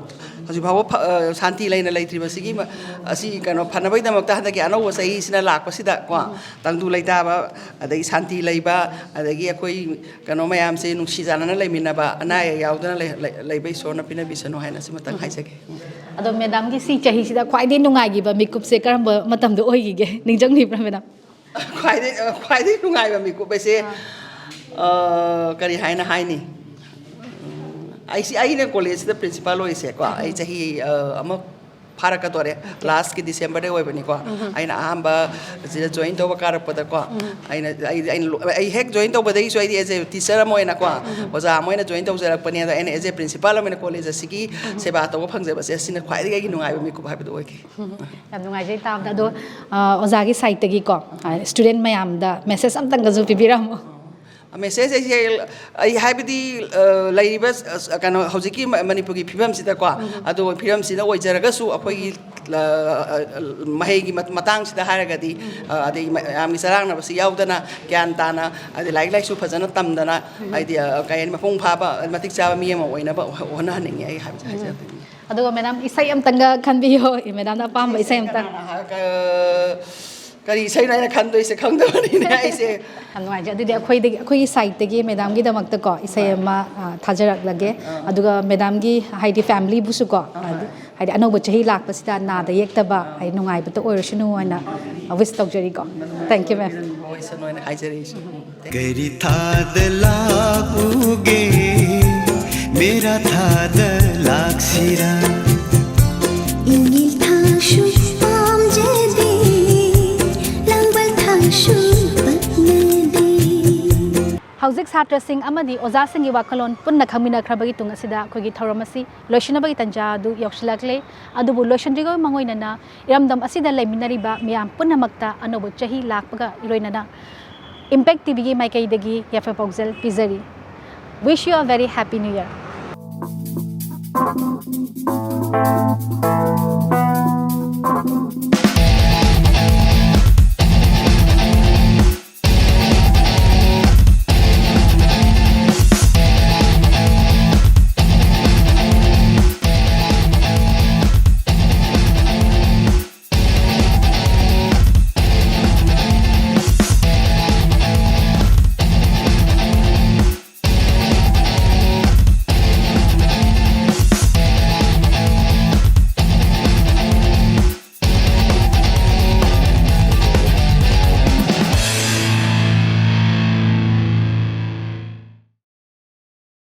ꯍꯧꯖꯤꯛ ꯐꯥꯎꯕ ꯐ-, ꯑ, ꯁꯥꯟꯇꯤ ꯂꯩꯅ ꯂꯩꯇ꯭ꯔꯤꯕꯁꯤꯒꯤ ꯃ-, ꯑꯁꯤ ꯀꯩꯅꯣ ꯐꯅꯕꯒꯤꯗꯃꯛꯇ ꯍꯟꯗꯛꯀꯤ ꯑꯅꯧꯕ ꯆꯍꯤꯁꯤꯅ ꯂꯥꯛꯄꯁꯤꯗ ꯀꯣ, ꯇꯪꯗꯨ ꯂꯩꯇꯥꯕ, ꯑꯗꯒꯤ ꯁꯥꯟꯇꯤ ꯂꯩꯕ, ꯑꯗꯒꯤ ꯑꯩꯈꯣꯏ ꯀꯩꯅꯣ ꯃꯌꯥꯝꯁꯦ ꯅꯨꯡꯁꯤ ꯆꯥꯟꯅꯅ ꯂꯩꯃꯤꯟꯅꯕ, ꯑꯅꯥ ꯑꯌꯦꯛ ꯌꯥꯎꯗꯅ ꯂꯩ-, ꯂꯩ-, ꯂꯩꯕ ꯏꯁꯣꯔꯅ ꯄꯤꯅꯕꯤꯁꯅꯨ ꯍꯥꯏꯅ ꯁꯤꯃꯇꯪ ꯍꯥꯏꯖꯒꯦ꯫ ꯑꯗꯣ ꯃꯦꯗꯥꯝꯒꯤ ꯁꯤ ꯆꯍꯤꯁꯤꯗ ꯈ꯭ꯋꯥꯏꯗꯒꯤ ꯅꯨꯡꯉꯥꯏꯈꯤꯕ ꯃꯤꯀꯨꯞꯁꯦ ꯀꯔꯝꯕ ꯃꯇꯝꯗ ꯑꯣꯏꯈꯤꯒꯦ? ꯅꯤꯡꯁꯤꯡꯕꯤꯕ꯭ꯔꯥ ꯃꯦꯗꯥꯝ? ꯈ꯭ꯋꯥꯏꯗꯩ, ꯈ꯭ꯋꯥꯏꯗꯩ ꯅꯨꯡꯉꯥꯏꯕ ꯃꯤꯀꯨꯞ ꯍꯥꯏꯁꯦ, ꯑ, ꯀꯔꯤ ꯍꯥꯏꯅ ꯍꯥꯏꯅꯤ? ꯑꯩꯁꯤ, ꯑꯩꯅ ꯀꯣꯂꯦꯖꯁꯤꯗ ꯄ꯭ꯔꯤꯟꯁꯤꯄꯥꯜ ꯑꯣꯏꯁꯦꯀꯣ, ꯑꯩ ꯆꯍꯤ, ꯑ, ꯑꯃ ꯐꯥꯔꯛꯀꯗꯣꯔꯦ꯫ ꯂꯥꯁꯀꯤ ꯗꯤꯁꯦꯝꯕꯔꯗꯩ ꯑꯣꯏꯕꯅꯤꯀꯣ꯫ ꯑꯩꯅ ꯑꯍꯥꯟꯕ ꯁꯤꯗ ꯖꯣꯏꯟ ꯇꯧꯕ ꯀꯥꯔꯛꯄꯗꯀꯣ, ꯑꯩꯅ, ꯑꯩ, ꯑꯩꯅ ꯂꯣ-, ꯑꯩ ꯍꯦꯛ ꯖꯣꯏꯟ ꯇꯧꯕꯗꯒꯤꯁꯨ ꯑꯩꯗꯤ ꯑꯦꯖ ꯑꯦ ꯇꯤꯆꯔ ꯑꯃ ꯑꯣꯏꯅꯀꯣ, ꯑꯣꯖꯥ ꯑꯃ ꯑꯣꯏꯅ ꯖꯣꯏꯟ ꯇꯧꯖꯔꯛꯄꯅꯦ꯫ ꯑꯗꯣ ꯑꯩꯅ ꯑꯦꯖ ꯑꯦ ꯄ꯭ꯔꯤꯟꯁꯤꯄꯥꯜ ꯑꯃ ꯑꯣꯏꯅ ꯀꯣꯂꯦꯖ ꯑꯁꯤꯒꯤ ꯁꯦꯕꯥ ꯇꯧꯕ ꯐꯪꯖꯕꯁꯦ, ꯑꯁꯤꯅ ꯈ꯭ꯋꯥꯏꯗꯒꯤ ꯑꯩꯒꯤ ꯅꯨꯡꯉꯥꯏꯕ ꯃꯤꯀꯨꯞ ꯍꯥꯏꯕꯗꯨ ꯑꯣꯏꯈꯤ꯫ ꯌꯥꯝ ꯅꯨꯡꯉꯥꯏꯖꯩ ꯇꯥꯕꯗ꯫ ꯑꯗꯣ, ꯑ, ꯑꯣꯖꯥꯒꯤ ꯁꯥꯏꯠꯇꯒꯤꯀꯣ, ꯑ, ꯁ꯭ꯇꯨꯗꯦꯟ ꯃꯌꯥꯝꯗ ꯃꯦꯁꯦꯖ ꯑꯝꯇꯪꯒꯁꯨ ꯄꯤꯕꯤꯔꯝꯃꯣ꯫ ꯃꯦꯁꯦꯖ ꯑꯩꯁꯦ, ꯑꯩ ꯍꯥꯏꯕꯗꯤ, ꯑ, ꯂꯩꯔꯤꯕ, ꯑ, ꯀꯩꯅꯣ, ꯍꯧꯖꯤꯛꯀꯤ ꯃ-, ꯃꯅꯤꯄꯨꯔꯒꯤ ꯐꯤꯕꯝꯁꯤꯗꯀꯣ, ꯑꯗꯣ ꯐꯤꯕꯝꯁꯤꯗ ꯑꯣꯏꯖꯔꯒꯁꯨ ꯑꯩꯈꯣꯏꯒꯤ, ꯑ, ꯑ, ꯃꯍꯩꯒꯤ ꯃ-, ꯃꯇꯥꯡꯁꯤꯗ ꯍꯥꯏꯔꯒꯗꯤ, ꯑ, ꯑꯗꯩ ꯃ-, ꯃꯌꯥꯝꯒꯤ ꯆꯔꯥꯡꯅꯕꯁꯤ ꯌꯥꯎꯗꯅ, ꯒ꯭ꯌꯥꯟ ꯇꯥꯅ, ꯑꯗꯩ ꯂꯥꯏꯔꯤꯛ ꯂꯥꯏꯁꯨ ꯐꯖꯅ ꯇꯝꯗꯅ, ꯍꯥꯏꯗꯤ, ꯑ, ꯀꯩ ꯍꯥꯏꯅꯤ, ꯃꯄꯨꯡ ꯐꯥꯕ, ꯃꯇꯤꯛ ꯆꯥꯕ ꯃꯤ ꯑꯃ ꯑꯣꯏꯅꯕ ꯍꯣꯠꯅꯍꯟꯅꯤꯡꯉꯤ ꯑꯩ ꯍꯥꯏꯕꯁꯦ ꯍꯥꯏꯖꯕꯅꯤ꯫ ꯑꯗꯨꯒ ꯃꯦꯗꯥꯝ, ꯏꯁꯩ ꯑꯝꯇꯪꯒ ꯈꯟꯕꯤꯌꯣ, ꯃꯦꯗꯥꯝꯅ ꯑꯄꯥꯝꯕ ꯏꯁꯩ ꯑꯝꯇꯪ꯫ ꯀꯅꯥꯅ ꯍꯥꯏ-, ꯀ-, ꯀꯔꯤ ꯏꯁꯩꯅꯣ ꯑꯩꯅ ꯈꯟꯗꯣꯏꯁꯦ ꯈꯪꯗꯕꯅꯤꯅꯦ ꯑꯩꯁꯦ꯫ ꯌꯥꯝ ꯅꯨꯡꯉꯥꯏꯖꯩ꯫ ꯑꯗꯨꯗꯤ ꯑꯩꯈꯣꯏꯗꯒꯤ, ꯑꯩꯈꯣꯏꯒꯤ ꯁꯥꯏꯠꯇꯒꯤ ꯃꯦꯗꯥꯝꯒꯤꯗꯃꯛꯇꯀꯣ, ꯏꯁꯩ ꯑꯃ, ꯑ, ꯊꯥꯖꯔꯛꯂꯒꯦ꯫ ꯑꯗꯨꯒ ꯃꯦꯗꯥꯝꯒꯤ, ꯍꯥꯏꯗꯤ, ꯐꯦꯃꯤꯂꯤꯕꯨꯁꯨꯀꯣ, ꯍꯥꯏꯗꯤ, ꯍꯥꯏꯗꯤ ꯑꯅꯧꯕ ꯆꯍꯤ ꯂꯥꯛꯄꯁꯤꯗ ꯅꯥꯗ ꯌꯦꯛꯇꯕ, ꯍꯥꯏꯗꯤ, ꯅꯨꯡꯉꯥꯏꯕꯇ ꯑꯣꯏꯔꯁꯅꯨ ꯍꯥꯏꯅ ꯋꯤꯁ ꯇꯧꯖꯔꯤꯀꯣ꯫ Thank you, ma'am꯫ ꯑꯣꯏꯁꯅꯨ ꯍꯥꯏꯅ ꯍꯥꯏꯖꯔꯤ ꯑꯩꯁꯨ꯫ ꯀꯔꯤ ꯊꯥꯗ ꯂꯥꯛꯎꯒꯦ, ꯃꯦꯔꯥ ꯊꯥꯗ ꯂꯥꯛꯁꯤꯔꯥ? ꯏꯪꯒꯤꯜ ꯊꯥꯁꯨ ꯄꯥꯝꯖꯗꯦ, ꯂꯥꯡꯕꯜ ꯊꯥꯁꯨ ꯄꯛꯅꯗꯦ꯫ ꯍꯧꯖꯤꯛ ꯁꯥꯇ꯭ꯔꯁꯤꯡ ꯑꯃꯗꯤ ꯑꯣꯖꯥꯁꯤꯡꯒꯤ ꯋꯥꯈꯜꯂꯣꯟ ꯄꯨꯟꯅ ꯈꯪꯃꯤꯟꯅꯈ꯭ꯔꯕꯒꯤ ꯇꯨꯡ ꯑꯁꯤꯗ ꯑꯩꯈꯣꯏꯒꯤ ꯊꯧꯔꯝ ꯑꯁꯤ ꯂꯣꯏꯁꯤꯟꯅꯕꯒꯤ ꯇꯥꯟꯖꯥ ꯑꯗꯨ ꯌꯧꯁꯤꯜꯂꯛꯂꯦ꯫ ꯑꯗꯨꯕꯨ ꯂꯣꯏꯁꯤꯟꯗ꯭ꯔꯤꯉꯩ ꯃꯥꯡꯑꯣꯏꯅꯅ ꯏꯔꯝꯗꯝ ꯑꯁꯤꯗ ꯂꯩꯃꯤꯟꯅꯔꯤꯕ ꯃꯤꯌꯥꯝ ꯄꯨꯝꯅꯃꯛꯇ ꯑꯅꯧꯕ ꯆꯍꯤ ꯂꯥꯛꯄꯒ ꯏꯔꯣꯏꯅꯅ Impact TVꯒꯤ ꯃꯥꯏꯀꯩꯗꯒꯤ ꯌꯥꯏꯐ ꯄꯥꯎꯖꯦꯜ ꯄꯤꯖꯔꯤ꯫ Wish you a very happy new year.